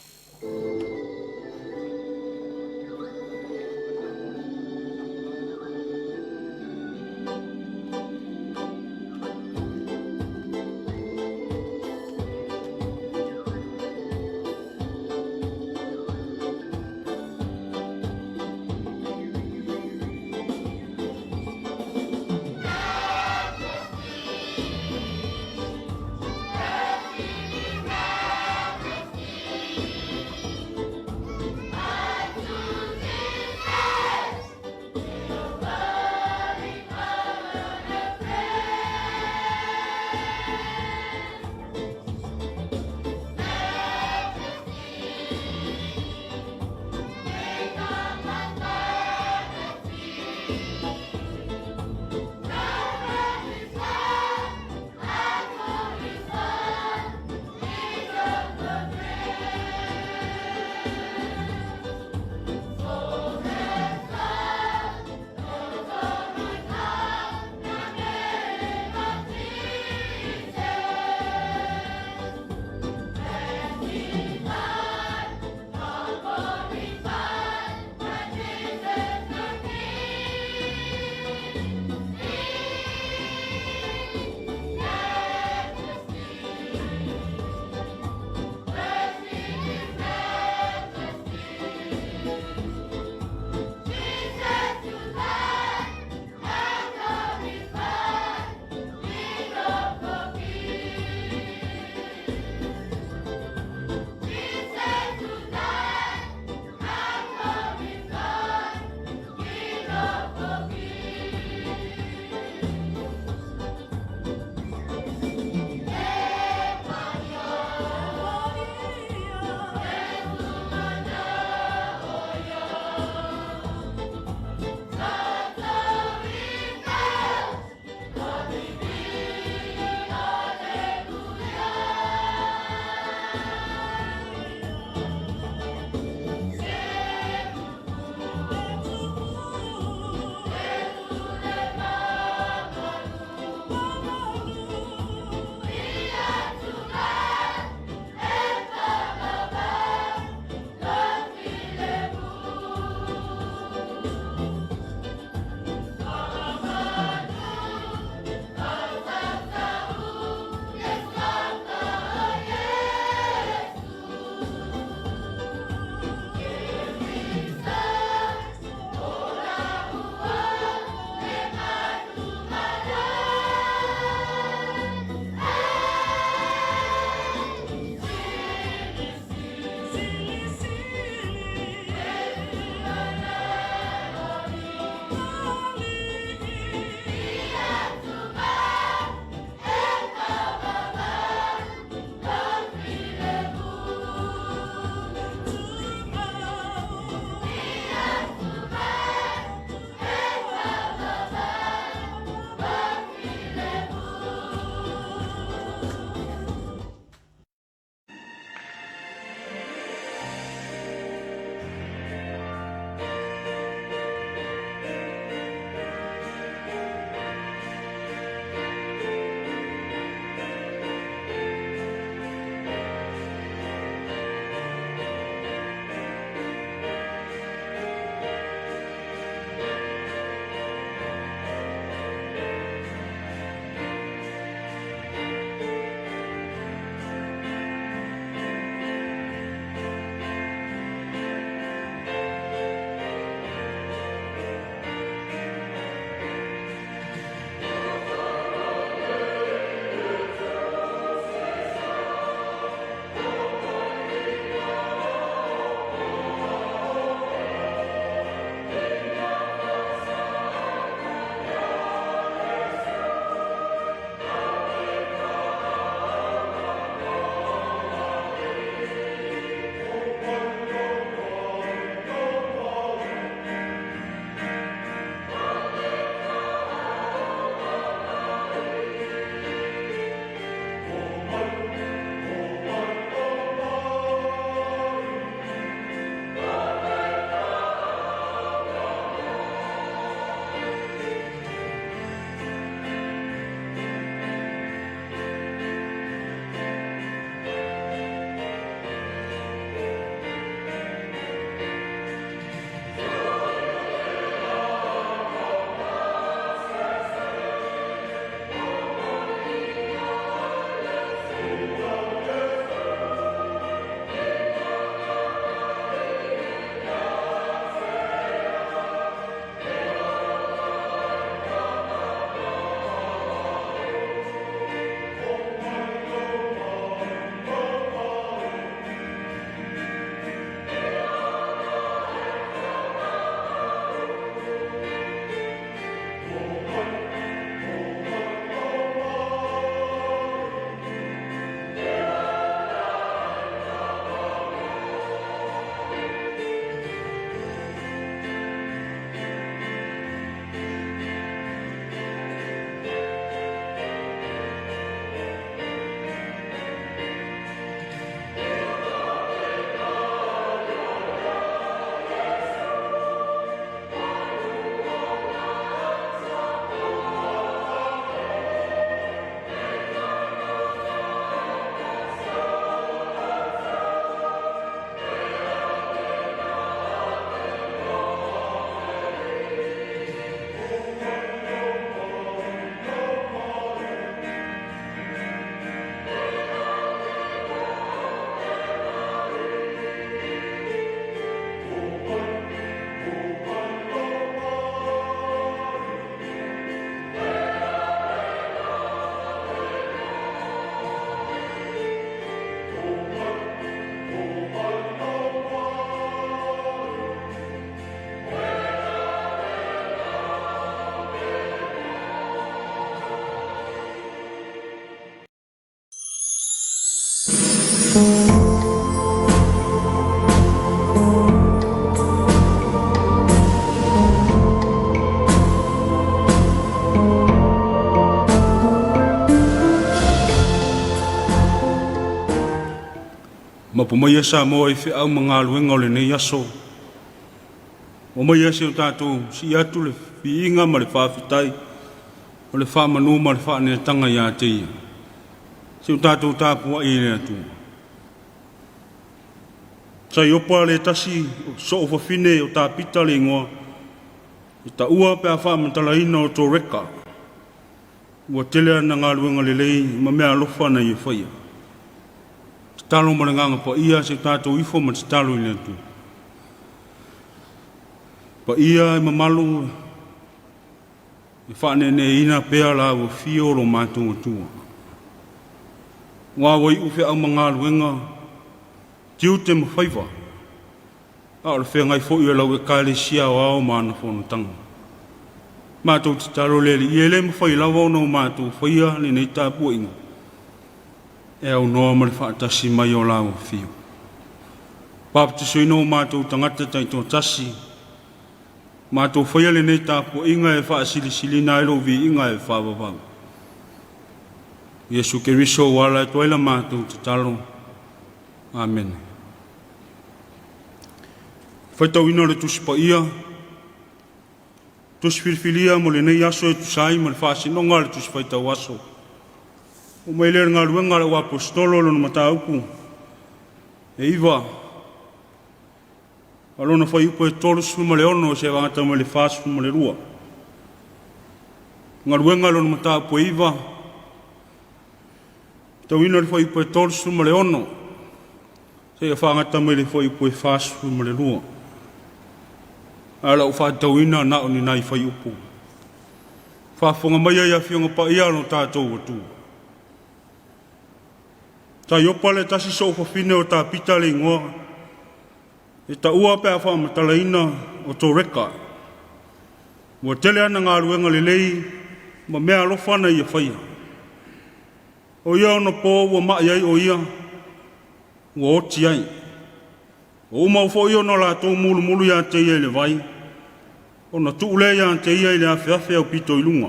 Taupo maia Samoa i feau ma galuega o lenei aso. Ua maia si o tatou sii atu le viiga ma le faafetai o le faamanu ma le faaneetaga ia te Ia. Si o tatou tapuai i le Atua. Sa Iopa le tasi soo fafine o Tapita le igoa, e taua pe a faamatalaina o Toreka. Ua tele ana galuega lelei ma mea alofa na ia faia. Tatalo ma le agaga paia se tatou ifo ma tatalo i le Atua. Paia e mamalu e faaneeneeina pea la ua fio lo matou Atua. Ua ua iu feau ma galuega, tiute ma faiva, a o le feagai foi o lau Ekalesia aoao ma ana fonotaga. Matou tatalo le Alii e le mafai lava ona o matou faia lenei tapuaiga, e aunoa ma le faatasi mai o la ua fio. Papatisoina o matou tagata taitoatasi, matou faia lenei tapuaiga e faasilisilina ai lou viiga e faavavau. Iesu Keriso ua ala atu ai la matou tatalo. Amene. Faitauina o le Tusi Paia, Tusi filifilia mo lenei aso e tusa ai ma le faasinoga a le Tusi Faitau Aso. O mai lea le galuega a le Aposetolo lona mataupu e 9, a lona fuaiupu e 36 seia vagata mai le 42. Galuega lona mataupu e 9, tauina le fuaiupu e 36 seia faagata mai le fuaiupu e 42. Ae o lau faatauina na o ni nai fuaiupu. Faafofoga mai ai Afioga Paia o lo tatou Atua. Sa Iopa le tasi soofafine o Tapita le igoa, e taua pe a faamatalaina o Toreka. Ua tele ana galuega lelei ma mea alofa na ia faia. O ia ona po ua mai ai o ia, ua oti ai. O uma foi ona latou mulumulu ia te ia i le vai, ona tuu lea ia te ia i le afeafe au pito i luga.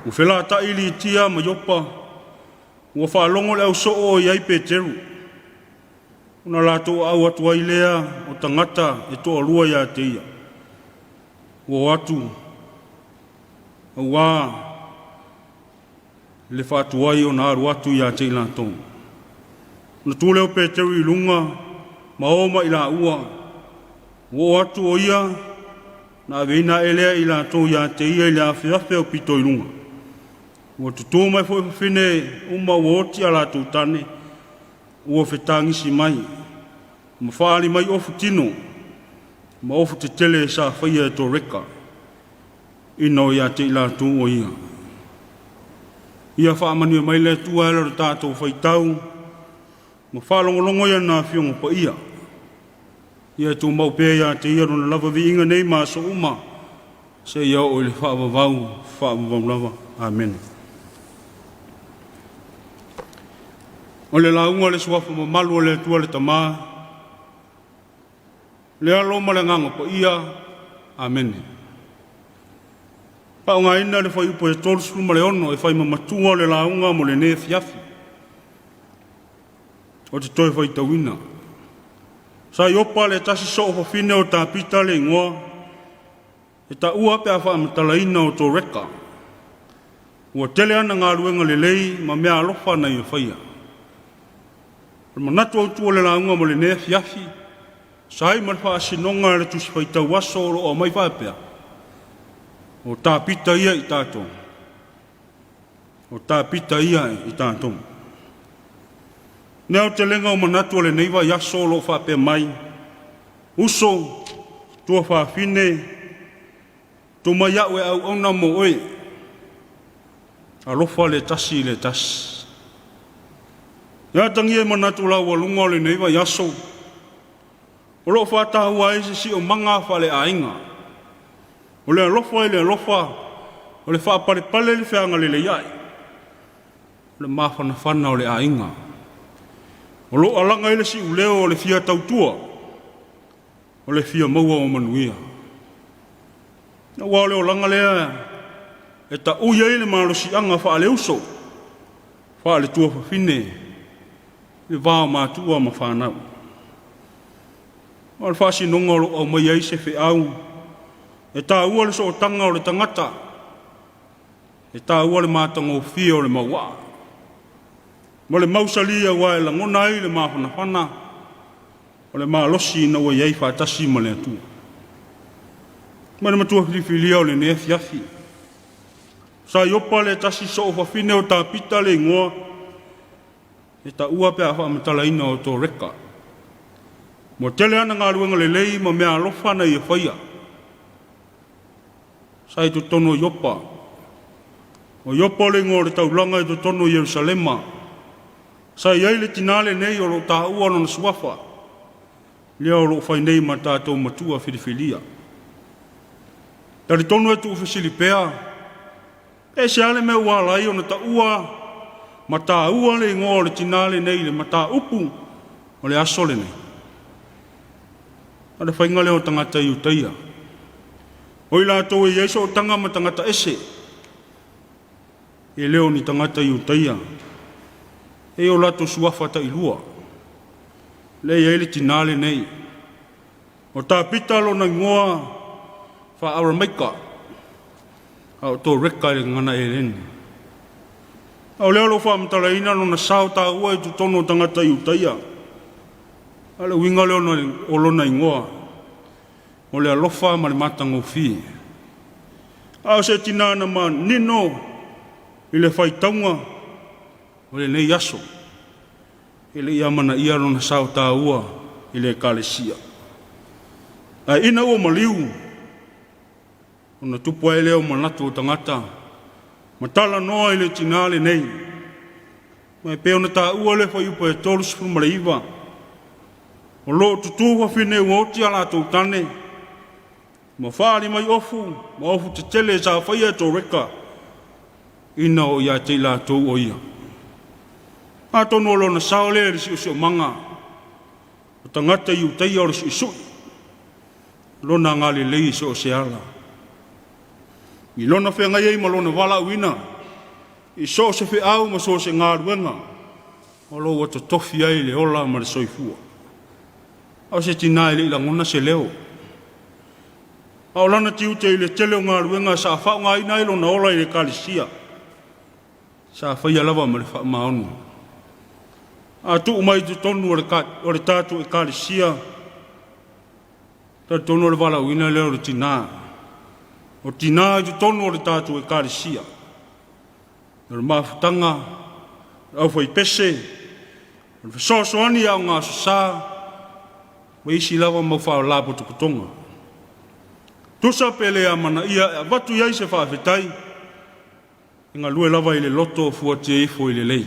Ua felatai Litia ma Iopa, ua faalogo le ausoo o i ai Peteru. Ona latou aau atu ai lea o tagata e toalua ia te ia. Ua o atu auā le faatuai ona alu atu ia te i latou. Na tu lea o Peteru i luga ma o ma i laua. Ua o atu o ia, na aveina ae lea i latou ia te ia i le afeafe o pito i luga. Ua tutū mai foi fafine uma ua oti a latou tane, ua fetagisi mai, ma faali mai ofu tino, ma ofu tetele sa faia e Toreka, ina o ia te i latou o ia. Ia faamanuia mai le Atua e ala i lo tatou faitau, ma faalogologo ia na afioga paia. Ia tumau pea ia te ia lona lava viiga nei ma aso uma, seia oo i le faavavau, faavavau lava. Amene. O le lauga a le suafa mamalu o le Atua le Tama, le Alo ma le Agaga Paia. Amene. Faaaogaina le fuaiupu e 36 e fai ma matua o le lauga mo lenei afiafi. O te toe faitauina. Sa Iopa le tasi soofafine o Tapita le igoa, e taua pe a faamatalaina o Toreka. Ua tele ana galuega lelei ma mea alofa na ia faia. O le manatu autu o le lauga mo lenei afiafi, sa ai ma le faasinoga a le Tusi Faitau Aso o lo o aumai faapea, o Tapita ia i tatou. O Tapita ia i tatou. Le aotelega o manatu o lenei vaiaso o lo o faapea mai, uso, tuafafine, tumai au e auauna mo oe, alofa le tasi i le tasi. E atagia i manatu laualuga o lenei vaiaso, o lo o faataua ai se siomaga faaleaiga. O le alofa i le alofa, o le faapalepale i le feagalelei ai, o le mafanafana o le aiga. O lo o alaga ai le siuleo o le fia tautua, o le fia maua o manuia. Aua o le olaga lea e taui ai le malosiaga faaleuso, faaletuafafine, le va o matua ma fanau. O le faasinoga o loo aumai ai se feau e taua le sootaga o le tagata, e taua le matagofie o le mauaa ma le mausali, aua e lagona ai le mafanafana o le malosi ina ua i ai faatasi ma le Atua. Ma le matua filifilia o lenei afiafi, sa Iopa le tasi soo fafine o Tapita le igoa e taua pe a faamatalaina o Toreka. Ua tele ana galuega lelei ma meaalofa na ia faia. Sa i totonu o Iopa. O Iopa o le igoa o le taulaga i totonu o Ierusalema. Sa i ai le tinā lenei o lo o taua lona suafa, lea o lo o fai nei ma tatou matua filifilia. Talitonu e tuufesili pea, e se ale mea ua ala ai ona taua ma taua le igoa o le tinā lenei i le mataupu o le aso lenei. O le faiga lea o tagata Iutaia, o i latou e i ai sootaga ma tagata ese, e le o ni tagata Iutaia, e i o latou suafa tailua. Lea e i ai le tinā lenei. O Tapita lona igoa faa-Aramaika, a o Toreka i le gagana Eleni. A o lea o lo o faamatalaina lona sao taua i totonu o tagata Iutaia. A o le uiga lea o lona igoa, o le alofa ma le matagofie. A o se tinā na manino i le faitauga o lenei aso, e le i amanaia lona sao taua i le Ekalesia. Ae ina ua maliu, ona tupu ai lea o manatu o tagata, ma talanoa i le tinā lenei. Ma e pei ona taua le fuaiupu e 39, o lo o tutū fafine ua oti a latou tane, ma faaali mai ofu ma ofu tetele sa faia e Toreka ina o ia te i latou o ia. Atonu o lona sao lea i le siosiomaga o tagata Iutaia o le suisui, lona agalelei i so o se ala. I lona feagai ai ma lona valaauina, i so o se feau ma so o se galuega, o lo ua totofi ai le ola ma le soifua. A o se tinā e le i lagona se leo. A o lana tiute i le tele o galuega sa faaaogaina ai lona ola i le Ekalesia, sa faia lava ma le faamaoni. A tuu mai i totonu o le tatou Ekalesia, talitonu o le valaauina lea o le tinā. O tinā i totonu o le tatou Ekalesia, o le mafutaga, o le aufaipese, o le fesoasoani i aoga aso Sa, ma isi lava mau faalapotopotoga. Tusa pe le amanaia e avatu i ai se faafetai, e galue lava i le loto o fuatia ifo i le lei.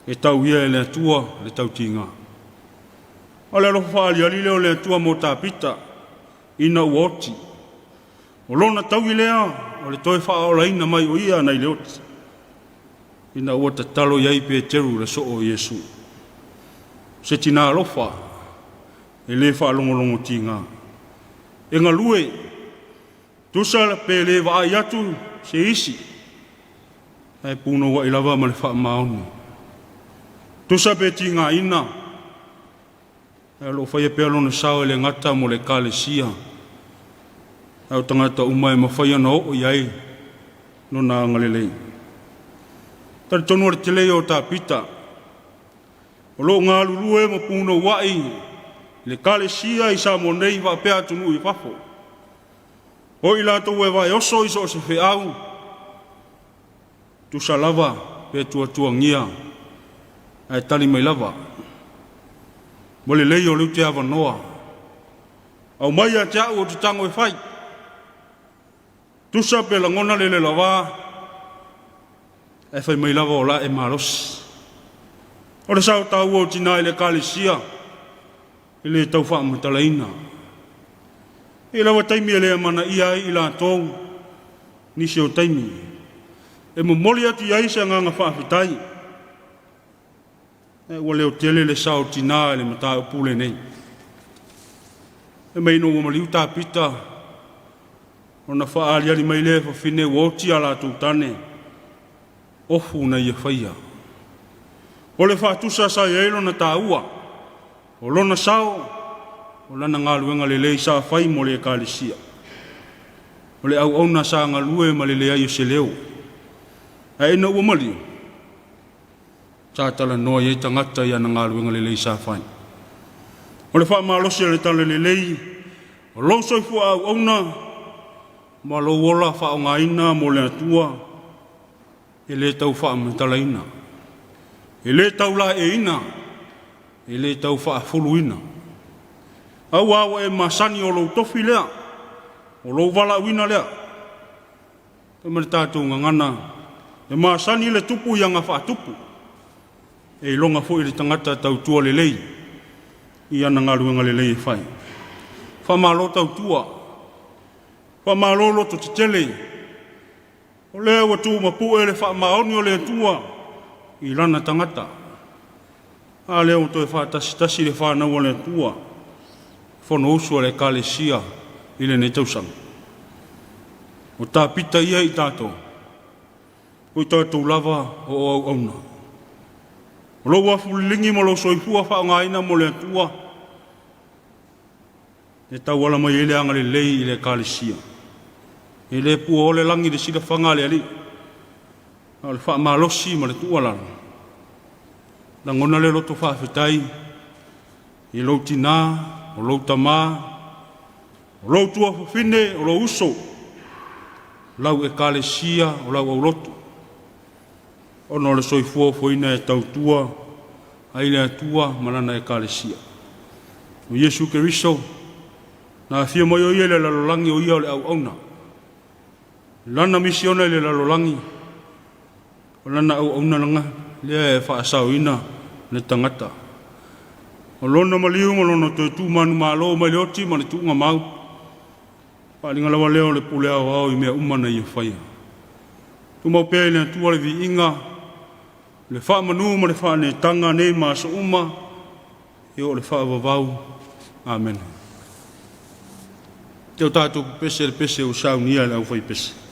E tau ia e le Atua le tautiga. O le alofa faaaliali lea o le Atua mo Tapita ina ua oti. O lona taui lea o le toe faaolaina mai o ia nai le oti, ina ua tatalo i ai Peteru le soo o Iesu. Se tinā alofa e le faalogologo tiga. E galue, tusa pe le vaai atu se isi, ae punouai lava ma le faamaoni. Tusa pe tigaina, ae o lo o faia pea lona sao e le gata mo le Ekalesia, ae o tagata uma e mafai ona oo i ai lona agalelei. Talitonu o le tele ia o Tapita, o lo o galulue ma punouai i le Ekalesia i Samoa nei faapea atunuu i fafo. O i latou e vaeoso i so o se feau, tusa lava pe tuatuagia, ae tali mai lava. Mo le lelei o le ute avanoa, aumai ia te au o te tago e fai. Tusa pe lagona le lelava, ae fai mai lava o la e malosi. O le sao taua o tinā i le Ekalesia, e le tau faamatalaina. E i lava taimi e le amanaia ai i latou, nisi o taimi, e momoli atu i ai se agaga faafetai, ae ua leo tele le sao tinā i le mataupu lenei. E mai ina ua maliu Tapita, ona faaaliali mai lea e fafine ua oti a latou tane, ofu na ia faia. O le faatusa sa i ai lona taua, o lona sao, o lana galuega lelei sa fai mo le Ekalesia. O le auauna sa galue ma le leai o se leo. Ae ina ua maliu, sa talanoa i ai tagata i ana galuega lelei sa fai. O le faamalosi o le talalelei, o lou soifua auauna ma lou ola faaaogaina mo le Atua e le tau faamatalaina, e le tau laeiina, e le tau faafuluina. Aua ua e masani o lou tofi lea, o lou valaauina lea. E ma le tatou gagana, e masani le tupu i aga faatupu, e iloga foi le tagata tautua lelei i ana galuega lelei e fai. Faamalo tautua, faamalo loto tetele, o lea ua tumapu'e le faamaoni o le Atua i lana tagata. A lea ua toe faatasitasi le fanau a le Atua, Fonousu a le Ekalesia i lenei tausaga. O tapita ia i tatou, o i tatou lava o auauna. O lou afulelegi ma lou soifua faaaogaina mo le Atua e tauala mai ai le agalelei i le Ekalesia. E le puaoa le lagi i le silafaga a le Alii, a o le faamalosi ma le tuualalo, lagona le loto faafetai i lou tina, o lou tama, o lou tuafafine, o lou uso, lau Ekalesia, o lau aulotu, ona o le soifua ofoina e tautua ai le Atua ma lana Ekalesia. O Iesu Keriso, na afio mai o ia i le lalolagi o ia o le auauna. Lana misiona i le lalolagi, o lana auauna laga lea e faasaoina le tagata. O lona maliu ma lona toe tu manumalo mai le oti ma le tuugamau, faaaliga lava lea o le pule aoao i mea uma na ia faia. Tumau pea i le Atua le viiga, le faamanu ma le faaneetaga nei ma aso uma, e oo i le faavavau. Amene. Teo tatou pepese le pese ua saunia e le aufaipese.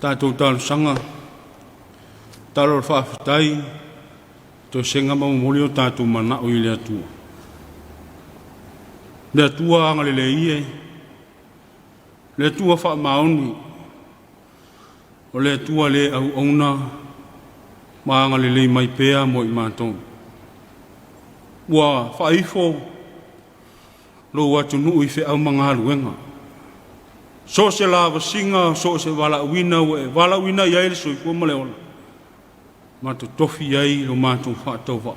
Tatou talosaga, talo o le faafetai, toesega ma momoli o tatou manao i le Atua. Le Atua agalelei e, le Atua faamaoni, o le Atua le auauna ma agalelei mai pea mo i matou. Ua faaifo lou atunuu i feau ma galuega. So o se lavasiga, so o se valaauina ua e valaauina i ai le soifua ma le ola, ma totofi ai lo matou faatauvaa.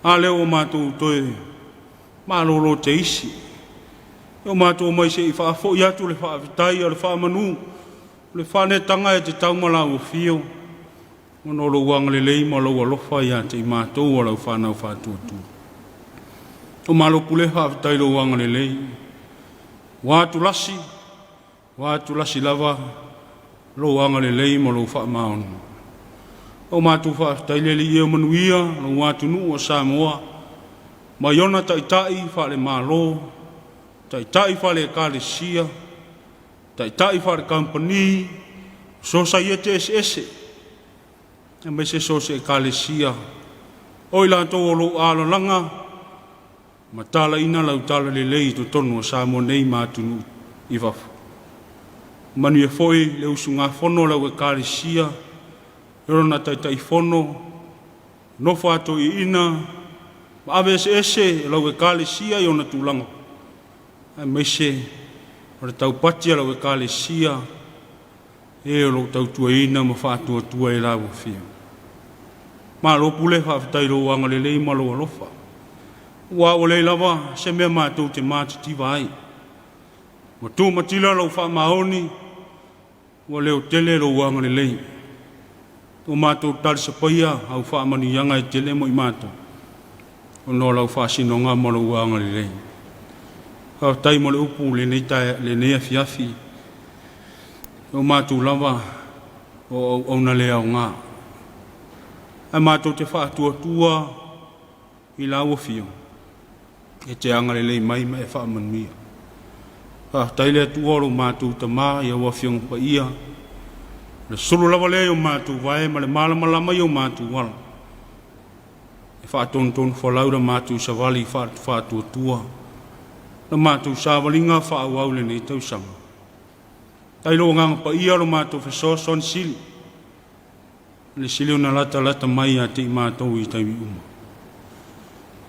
A lea ua matou toe malolo te isi, e o matou mai se i faafoi atu le faafetai o le faamanu, le faanetaga e te tau ma lau afio, ona o lou agalelei ma lou alofa ia te i matou o lau whanau whātuatua. O malo pule faafetai lou agalelei. Ua atulasi, ua atulasi lava lou agalelei ma lou faamaoni. O matou faafetai le Alii e o manuia lou atunuu o Samoa, mai ona taitai faale-Malo, taitai faale-Ekalesia, taitai faale-Kamupani, sosaiete eseese, aemaise so o se Ekalesia, o i latou o lou alalaga, ma talaina lau tala lelei i totonu o Samoa nei ma atunuu i fafo. Manuia foi le usugafono a lau Ekalesia, e lona Taitaifono, nofo a toeaiina, ma ave eseese o lau Ekalesia i ona tulaga, aemaise o le taupati a lau Ekalesia, e o lou tautuaina ma faatuatua e lau afio. Malo pule faafetai lou agalelei ma lou alofa. Ua ua leai lava se mea matou te matitiva ai. Ua tumatila lou faamaoni, ua leo tele lou agalelei. Ua matou talisapaia au faamanuiaga e tele mo i matou, ona o lau faasinoga ma lou agalelei. Faafetai mo le upu lenei, lenei afiafi. O matou lava o auauna le aoga. Ae matou te faatuatua i lau afio, e te agalelei mai ma e faamanuia. Faafetai le Atua o lo matou tama i au afioga paia, le sulu lava lea i o matou vae ma le malamalama i o matou ala. E faatonutonu folau la matou savali faatuatua, la matou savaliga faaauau lenei tausaga. Tai lou agaga paia lo matou fesoasoani sili, le sili ona latalata mai ia te i matou i taimi uma.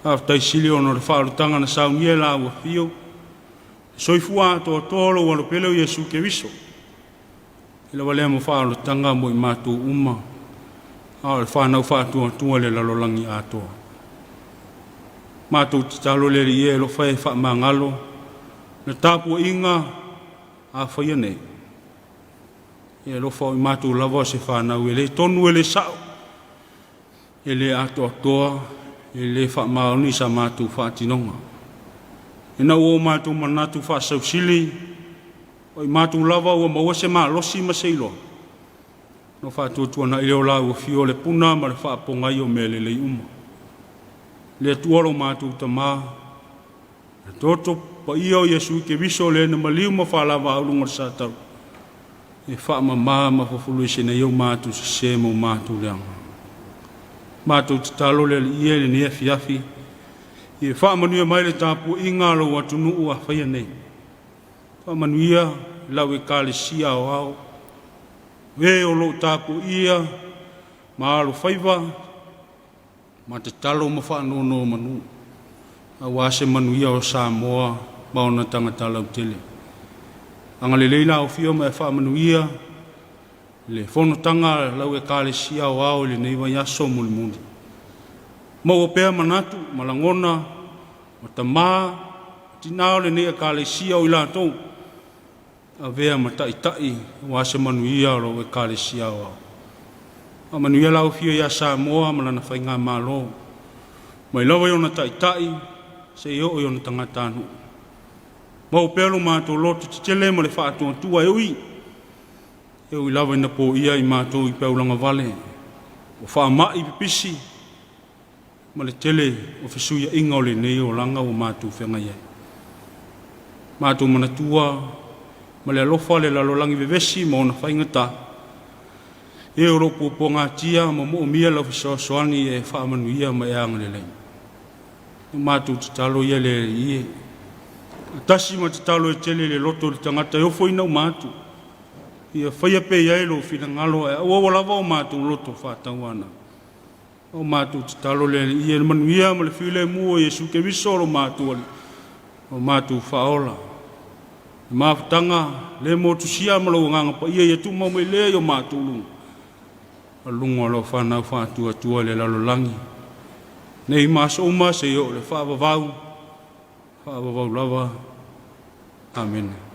Faafetai sili ona o le faaolataga na saunia e la ua afio, soifua atoatoa lou alopele o Iesu Keriso. I lava lea mo faaolataga mo i matou uma, a o le whanau faatuatua le lalolagi atoa. Matou tatalo le Alii e alofa e faamagalo, le tapuaiga a faia nei. E alofa o i matou lava o se whanau e le tonu e le sao, e le atoatoa, e le faamaoni sa matou faatinoga. Ina ua o matou manatu faasausili, o i matou lava ua maua se malosi ma se iloa, no faatuatuanai lea o lau afio o le puna ma le faapogai o mea lelei uma. Le Atua lo matou tamā, le toto paia o Iesu Keriso le na maliu ma faalava auluga o le satau, e faamama ma fufuluise nei o matou sese ma o matou leaga. Matou tatalo le Alii e lenei afiafi, ia faamanuia mai le tapuaiga a lou atunuu a faia nei. Faamanuia lau Ekalesia aoao, e o loo tapuaia ma alofaiva ma tatalo ma faanonomanu, aua se manuia o Samoa ma ona tagata lautele. Agalelei lau Afioga ma e faamanuia le fonotaga a lau Ekalesia aoao i lenei vaiaso mulimuli. Maua pea manatu ma lagona o tamā, tinā o lenei Ekalesia o i latou, avea ma taitai aua se manuia o lau Ekalesia aoao. Faamanuia lau Afioga ia Samoa ma lana faigamalo, mai lava i ona taitai seia oo i ona tagatanuu. Maua pea lo matou loto tetele ma le faatuatua e ui, e ui lava ina poia i matou i peaulagavale, o faamai pipisi ma le tele o fesuiaiga o lenei olaga ua matou feagai ai. Matou manatua Ma le alofa le lalolagi vevesi ma ona faigata. E o loo puapuagatia ma moomia lau fesoasoani e faamanuia ma e agalelei. O matou tatalo ia le Alii e. Tasi ma tatalo e tele le loto o le tagata e ofoina uma atu. Ia faia pea i ai lou finagalo ae aua lava o matou loto faatauana. O matou tatalo le Alii e le manuia ma le filemu o Iesu Keriso lo matou Alii, o matou faaola. Le mafutaga le motusia ma lou agaga paia ia tumau mai lea i o matou luga, o luga o lau fanau faatuatua i le lalolagi. Nei ma aso uma seia oo i le faavavau, faavavau lava. Amene.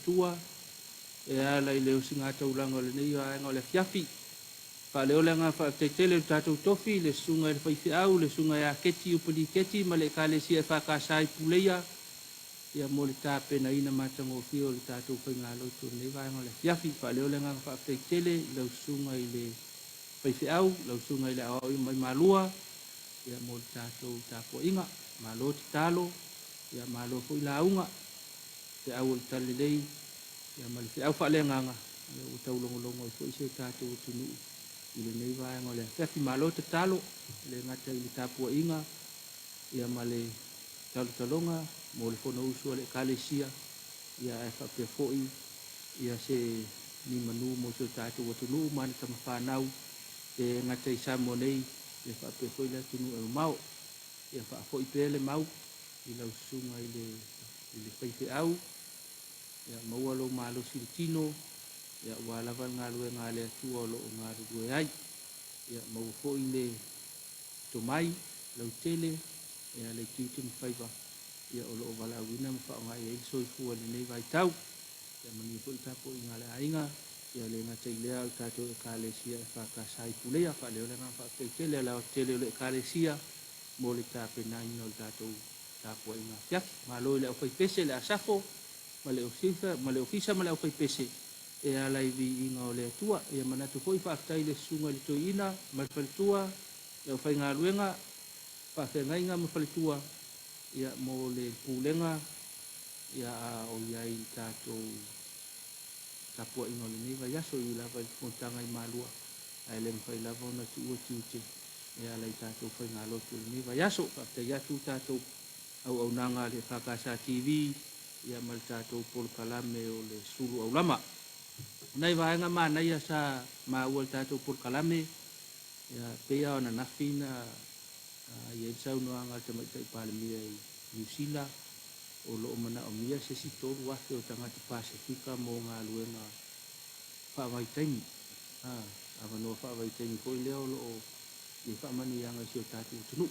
faletua e ala i le osigātaulaga o lenei vaega o le afiafi. Faaleo le agaga faafetai tele i le tatou tofi, le susuga i le faifeau, le susuga ia Keti Upeliketi ma le Ekalesia EFKS i Puleia, ia mo le tapenaina matagofie o le tatou faigalotu o lenei vaega o le afiafi. Faaleo le agaga faafetai tele i lau susuga i le faifeau, lau susuga i le aoao mai Malua, ia mo le tatou tapuaiga. Malo tatalo, ia malo foi lauga, feau o le talalelei, ia ma le feau faaleagaga, ia ua taulogologo ai foi si o tatou atunuu i lenei vaega o le afiafi. Malo tatalo, e le gata i le tapuaiga, ia ma le talotaloga mo le Fonousu a le Ekalesia, ia ae faapea foi ia se ni manu mo si o tatou atunuu ma ana tamafanau, e gata i Samoa nei, ia faapea foi le atunuu e mamao. Ia faafoi pea le mau i lau susuga i le i le faifeau, ia maua lou malosi i le tino, ia aua lava le galuega a le Atua o lo o galulue ai. Ia maua foi le tomai lautele e ala i tiute ma faiva ia o lo o valaauina ma faaaoga i ai le soifua i lenei vaitau. Ia manuia foi le tapuaiga a le aiga, ia le gata i lea o le tatou Ekalesia EFKS i Puleia. Faaleo le agaga faafetai tele a le aoatetele o le Ekalesia mo le tapenaina o le tatou tapuaiga afiafi. Malo i le aufaipese, le Asafo ma le Ofisa ma le Ofisa ma le aufaipese e ala i viiga o le Atua. Ia manatu foi faafetai i le susuga i le Toeaina ma le faletua, le aufaigaluega, faafeagaiga ma faletua ia mo le pulega ia a o i ai i le tatou tapuaiga o lenei vaiaso. E ui lava i le fonotaga i Malua, ae le mafai lava ona tuua tiute e ala i tatou faigalotu o lenei vaiaso. Faafetai atu tatou auaunaga a le EFKS TV ia ma le tatou polokalame o le Sulu Aulama. O nai vaega manaia sa maua i le tatou polokalame, ia pei lava o ananafi na i ai le saunoaga a le Tamaitai Palemia i Niu Sila, o lo o manaomia se isi 3,000 o tagata Pasefika mo galuega faavaitaimi, avanoa faavaitaimi foi lea o lo o i ai faamanuiaga i si o tatou atunuu.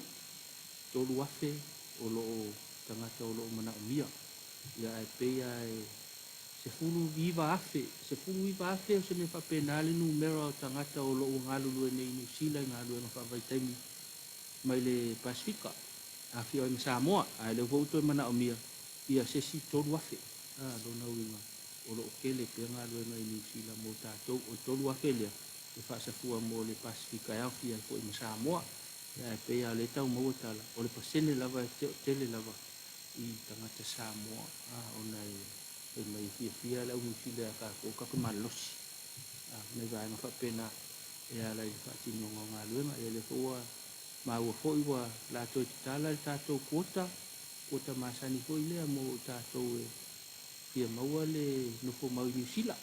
3,000 o lo o tagata o lo o manaomia, ia ae pei lava e 19,000, 19,000 o se mea faapena le numera o tagata o lo o ua galulue nei i Niu Sila i galuega faavaitaimi mai le Pasefika, afifio ai ma Samoa, ae o lea foi ua toe manaomia ia se isi 3,000. A, lona uiga, o lo o tele pea galuega i Niu Sila mo tatou. O le 3,000 lea, e faasafua mo le Pasefika e aofia ai foi ma Samoa. Ae pei lava o lea e tau maua tala, o le pasene lava e tele lava i tagata Samoa, ona e fai mai e fiafia le au Niu Sila ia tatou, tatou te malolosi. Nai vaega faapena e ala i le faatinoga o galuega. Ia lea foi ua maua foi ua la toe tatala le tatou quota, quota masani foi lea mo i tatou e fia maua le nofo mau i Niu Sila.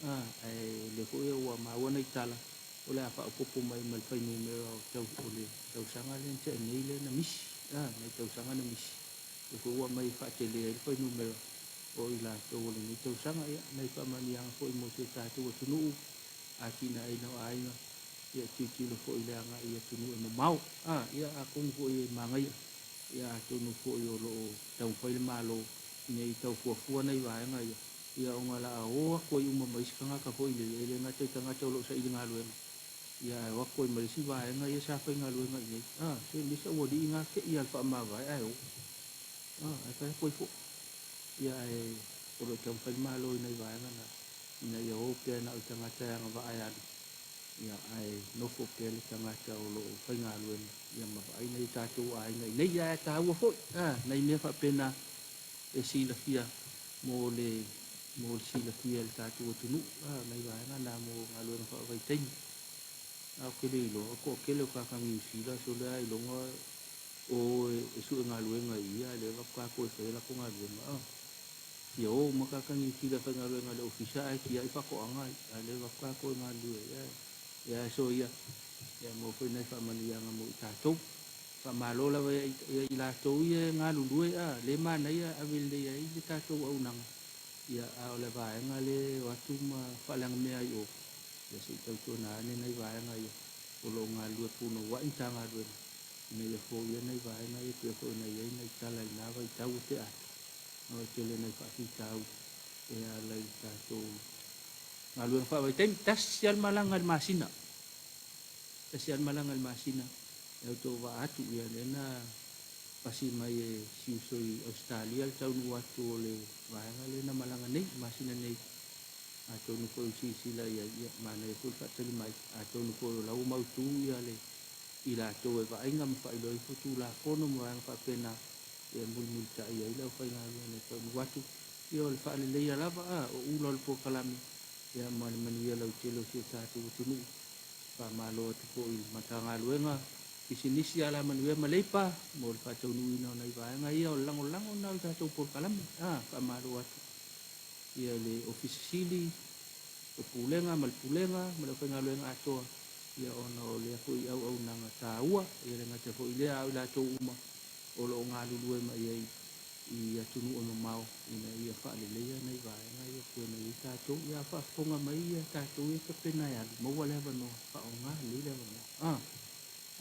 Ae lea foi ua maua nai tala o le a faaopoopo mai ma le fuainumera o tau o le tausaga lea na tea nei lea na misi, nai tausaga na misi. Lea foi ua aumai e faatele ai le fuainumera o i latou o lenei tausaga. Ia, nai faamanuiaga foi mo si o tatou atunuu, atinaeina o aiga, ia tilotilo foi i le agai i atunuu e mamao. Ia atonu foi e magaia, ia atonu foi o lo o taumafai le Malo ina ia tau fuafua nai vaega ia, ia ona o le a o atu ai uma ma isi tagata foi lele, e le gata i tagata o lo o saili galuega, ia ae o atu ai ma le isi vaega ia sa faigaluega i inei. Se le isi aualii na te i lava i le faamavae ae o. Ae fai atu ai foi. Ia ae o lo o taumafai le Malo i nai vaega na, ina ia o pea na o le tagata e agavaa e alu, ia ae nofo pea le tagata o lo o faigaluega ia ma vaai nai o tatou aiga i inei. Ia ae taua foi nai mea faapena e silafia mo le mo le silafia e le tatou atunuu, nai vaega na mo galuega faavaitaimi. Ae ou te le iloa, o le toatele o tagata Niu Sila sole lava iloga o e sue galuega i ia, ae le avatu tatou e fai a latou galuega. Fia o uma tagata Niu Sila e faigaluega i le ofisa ae tiai faatoaga ai, ae le avatu tatou e galulue ai. Ia ae soia, ia maua foi nai faamanuiaga mo i tatou. Faamalo lava ia i latou ia e galulue, le manaia e ave lelei ai le tatou auaunaga, ia a o le vaega lea e o atu ma faaleagamea ai i o, ia se i tautuana ane nai vaega ia o lo o galulue punouai Matagaluega ina ia foia nai vaega ia pei foi ona i ai nai tala i na vaitau ua tea atu, ona o le tele o nai faafitauli. e ala i le tatou galuega faavaitaimi. Tasi lava le malaga i le masina, tasi lava le malaga i le masina e auto vaa atu, ia lea na pasi mai e si uso i Ausetalia le taunuu atu o le vaega lea na malaga nei, masina nei. Atonu foi ua silasila i ai, ia, manaia foi le faatali mai. Atonu foi o la ua mautu ia le i latou e vaaiga ma faailoa ifo Tulafono ma vaega faapena e mulimulitai ai le aufaigaluega e taunuu atu. Ia o le faaleleia lava a o ula o le polokalame ia ma le manuia lautele o si o tatou atunuu. Faamalo atu foi i le Matagaluega Pisinisi, Alamanuia ma Leipa mo le faataunuuina o nai vaega ia o le lagolago lena o le tatou polokalame. A, faamalo atu ia le Ofisa Sili o Pulega ma le Pulega ma le aufaigaluega atoa ia ona o lea foi auaunaga taua, e le gata foi i lea a o i latou uma o lo o galulue mai ai i atunuu e mamao ina ia faaleleia nai vaega ia pei ona i ai tatou. Ia a faafofoga mai ia tatou ia tapena e alu, maua le avanoa, faaaoga lelei le avanoa. A,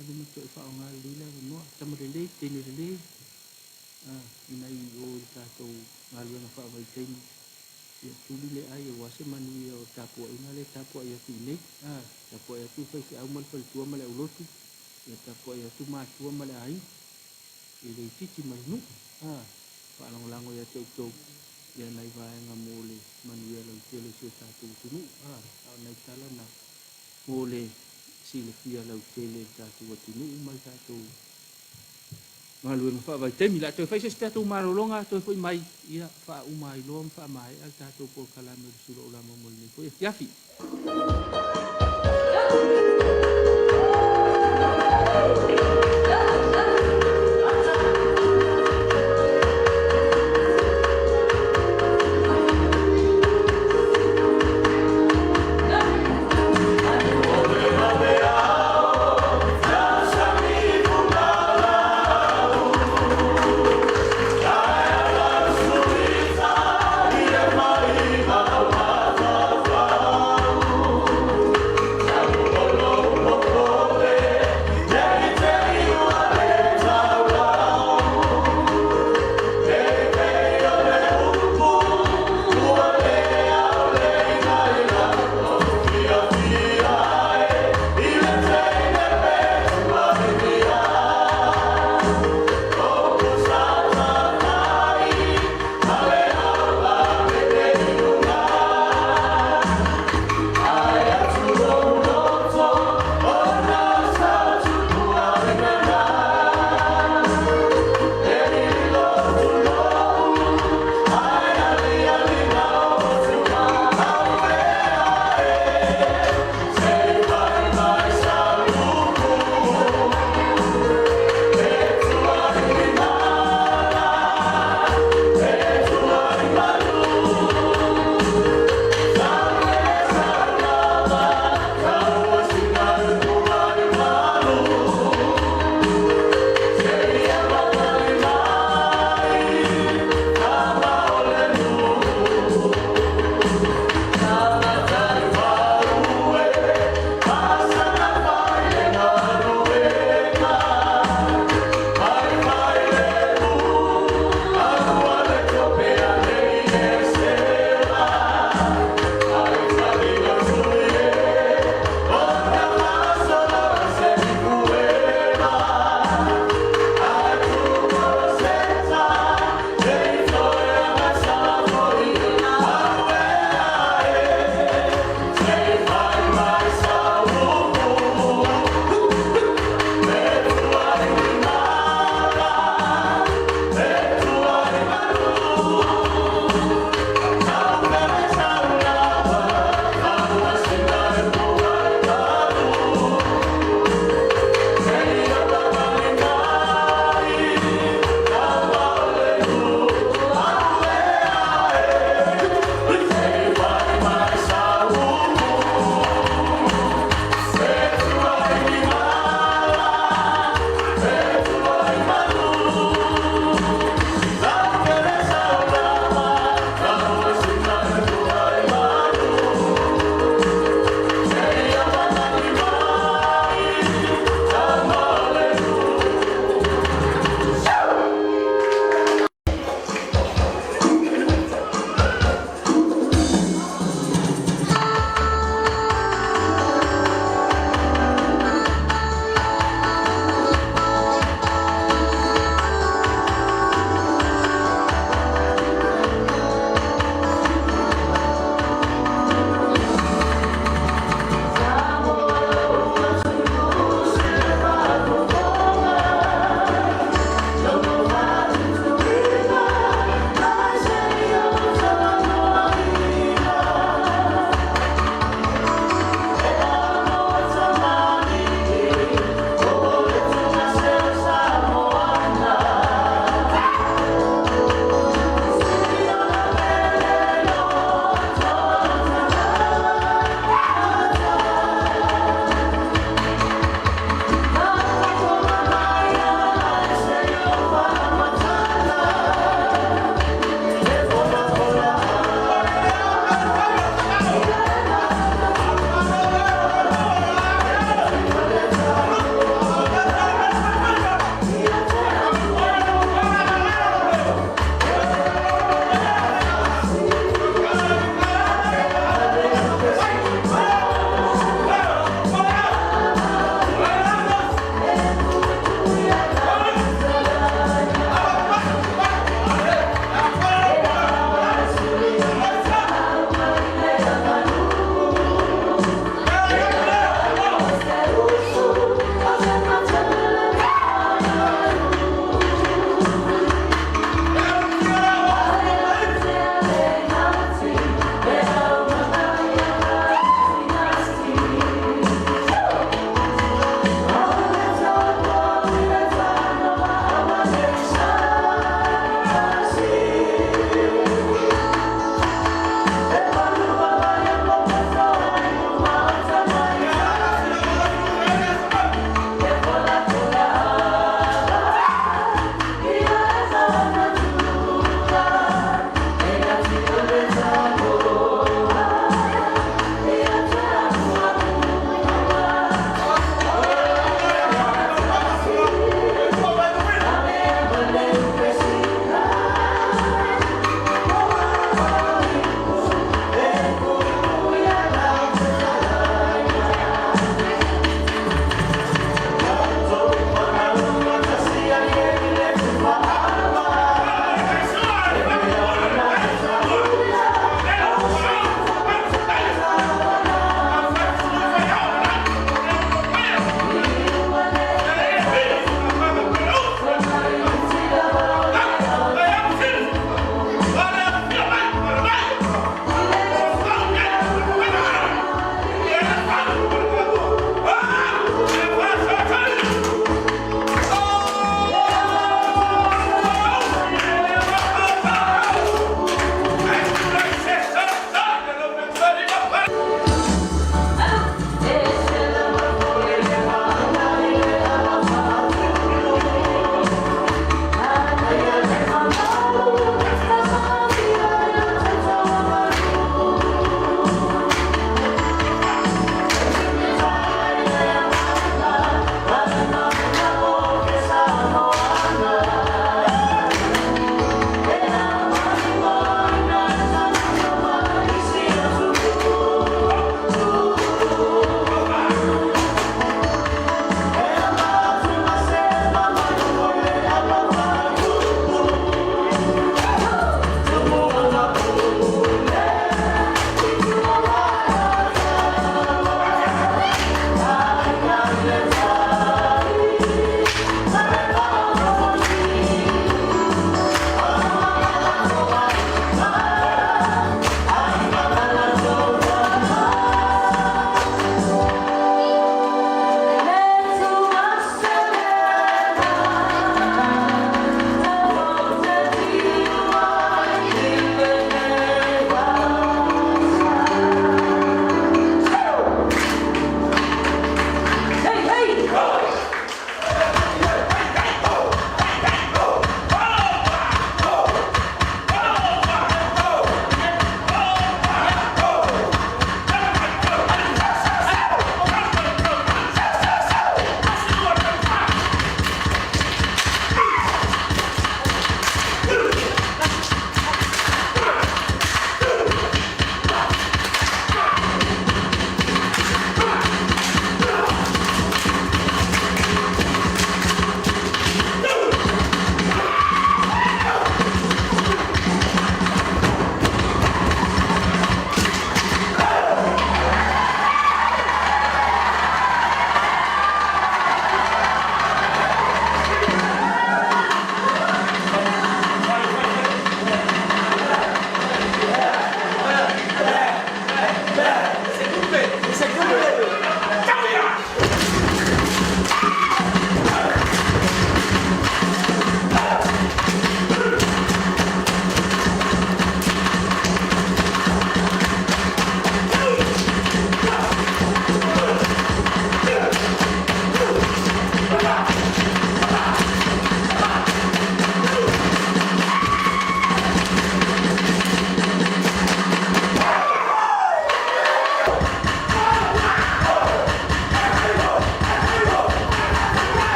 alu ma toe faaaoga lelei le avanoa, tama lelei, teine lelei, a, ina i o i le tatou galuega faavaitaimi, ia tuli le ai aua se manuia o le tapuaiga lea e tapuai atu i inei. A, tapuai atu le faifeau ma le faletua ma le aulotu, ia tapuai atu matua ma le aiga, i le itiiti ma le nuu, a, faalagolago ia te outou ia nai vaega mo le manuia lautele o si o tatou atunuu, a, a o nai tala na mo le silafia lautele e le tatou atunuu ma le tatou galuega faavaitaimi. O le a toe fai se isi tatou malologa, toe foi mai, ia, faauma ai loa ma faamaea le tatou polokalame o le Sula Ulama mo lenei foi afiafi.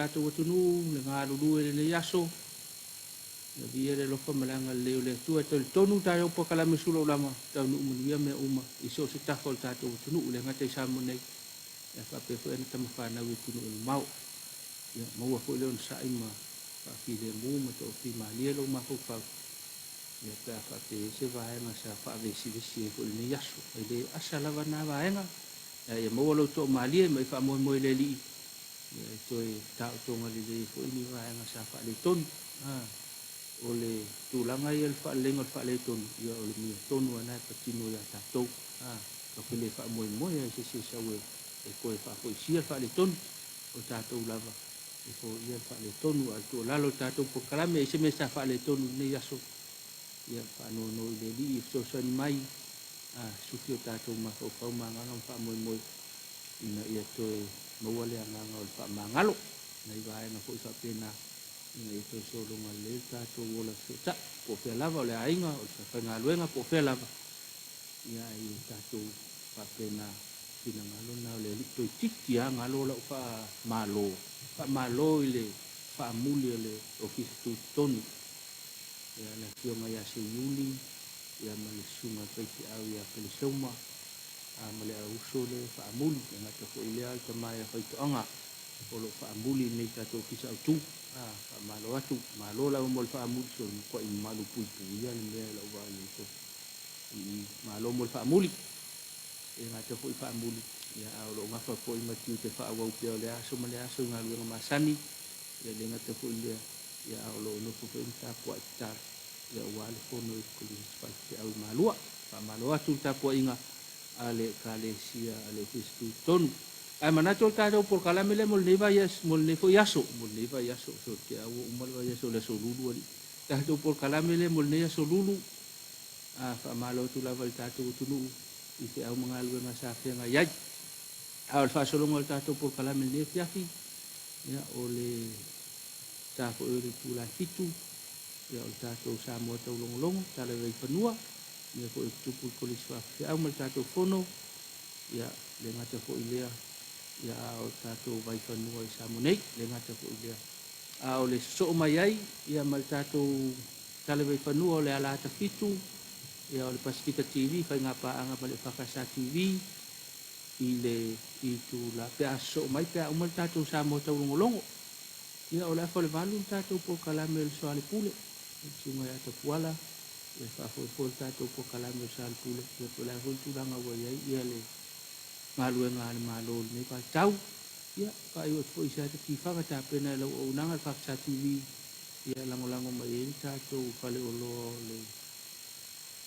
tatou atunuu le galulue i lenei aso. Ia viia le alofa ma le agalelei o le Atua. E talitonu tatou polokalame sulaulama taunuu manuia mea uma i so o se tafa o le tatou atunuu, e le gata i Samoa nei, ae faapea foi ana tama fanau i atunuu e mamao. Ia maua foi le onosai ma faafilemu ma toafimalie lou mafaufau, ia pe a faapea e i ai se vaega sa faavesivesi ai foi i lenei aso. E le asa lava na vaega, ae ia maua lou toamalie ma e faamoemoe i le Alii, ia e toe taotoga lelei ai foi ni vaega sa faaletonu. A, o le tulaga ia o le faaleleiga o le faaletonu, ia o le amiotonu lava lena e patino ia tatou. A, tatou te le faamoemoe lava i se isi e sau e toe faafoisia le faaletonu, o tatou lava e foia le faaletonu. A o le tuualalo i le tatou polokalame, e i ai se mea sa faaletonu i lenei aso, ia faanoano i le Alii e fesoasoani mai, a, sufi o tatou mafaufau ma agaga ma faamoemoe ina ia toe maua le agaga o le faamagalo, nai vaega foi faapena ina ia toe sologa lelei lo tatou ola fesootai, po o fea lava, o le aiga, o le faigaluega, po o fea lava, ia ae ia tatou faapena finagalo lena o le Alii. Toeitiiti lava galo lau faamalo, faamalo i le faamuli o le Ofisa Tutotonu, ia le Afioga ia Seiuli, ia ma le Susuga i le Faifeau ia Peleseuma, a ma le auso lea e faamuli, e gata foi lea o le tama ia Faitoaga o lo o faamuli nei tatou Ofisa Autu. A, faamalo atu, malo lava mo le faamuli, so matuai malu puipuia le mea i lau vaai ai foi i i. Malo mo le faamuli. E gata foi faamuli, ia a o lo o gafa foi ma tiute faaauau pea o le aso ma le aso i galuega masani, ia le gata foi lea, ia a o lo o nofo foi ma tapuai tatalo, ia aua le fono i le Kolisi Faifeau i Malua. Faamalo atu le tapuaiga a le Ekalesia a le Ofisa Tutotonu. Ae manatu o le tatou polokalame lea mo lenei vaiaso, mo lenei foi aso, mo lenei vaiaso, so te au ua uma le vaiaso o le aso Lulu alii. Tatou polokalame lea mo lenei aso Lulu, a faamalo atu lava i le tatou atunuu i feau ma galuega sa feagai ai. A o le faasologa o le tatou polokalame i lenei afiafi, ia o le ta foi o le itula e 7, ia o le tatou Samoa Taulogologo, Tala i Vaifanua, mea foi o tutupu i le Kolisi Faafefeau ma le tatou Fono, ia le gata foi lea, ia a o le tatou Vaifanua i Samoa nei, le gata foi lea. A o le sosoo mai ai, ia ma le tatou Tala i Vaifanua o le Alaata 7, ia o le Pasefika TV, Faiga Paaga ma le FKS TV, i le itula pe a sosoo mai pe a uma le tatou Samoa Taulogologo. Ia o le afa o le 8 le tatou polokalame o le Soalepule, le Susuga ia Tapuala, ia faafoefoe le tatou polokalame o le Soalepule, ia po o le a foi le tulaga ua i ai ia le galuega a le Malo i lenei vaitau. Ia faaiu atu foi i se ata tifaga tapena e lau auaunaga le FAFSA TV, ia lagolago mai ai le tatou faleoloa o le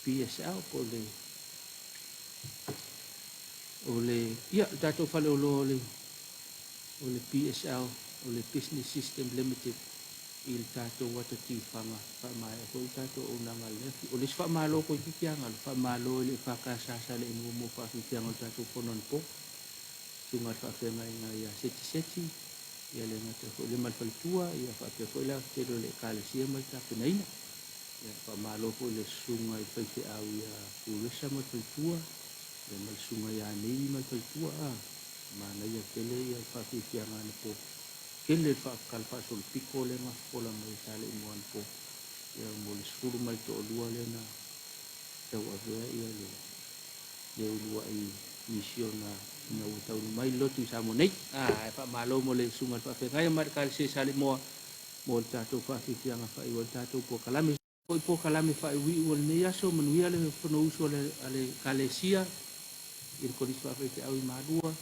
PSL po o le o le ia le tatou faleoloa o le o le PSL o le Business System Limited i le tatou ata tifaga faamaea foi le tatou auaunaga i lenei afi. O le isi faamalo toeitiiti lava galo, faamalo i le EFKS sa le i muamua faafiafiaga o le tatou fono anapo, susuga i le faafeagaiga ia Seti Seti, ia le gata foi lea ma le faletua, ia faapea foi le aotele o le Ekalesia ma le tapenaina. Ia faamalo foi i le susuga i le faifeau ia Puresa ma le faletua, ia ma le susuga ia Neivi ma le faletua, a manaia tele ia le faafiafiaga anapo. Tele le faakala faasolopito lea na fofola mai e Saleimoa anapo, ia mo le 12 lea na tauavea ia le le uluai misiona ina ua taunuu mai le lotu i Samoa nei. Ae faamalo mo le susuga i le faafeagaia ma le Ekalesia i Saleimoa mo le tatou faafiafiaga faaiu ai le tatou polokalame. Foi polokalame faaiuiu o lenei aso, manuia le Fonousu a le Ekalesia i le Kolisi Faafaifeau i Malua,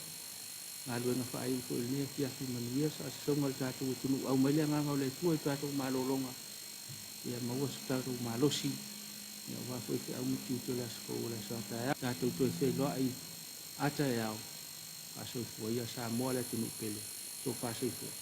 galuega faaiu foi i lenei afiafi, manuia saasasauga o le tatou atunuu, aumai le agaga o le Atua i tatou malologa, ia maua so tatou malosi, ia aua foi feau ma tiute o le aso fou o le aso a taeao. Tatou toe feiloai a taeao, faasoifua ia Samoa le atunuu pele, tofa soifua.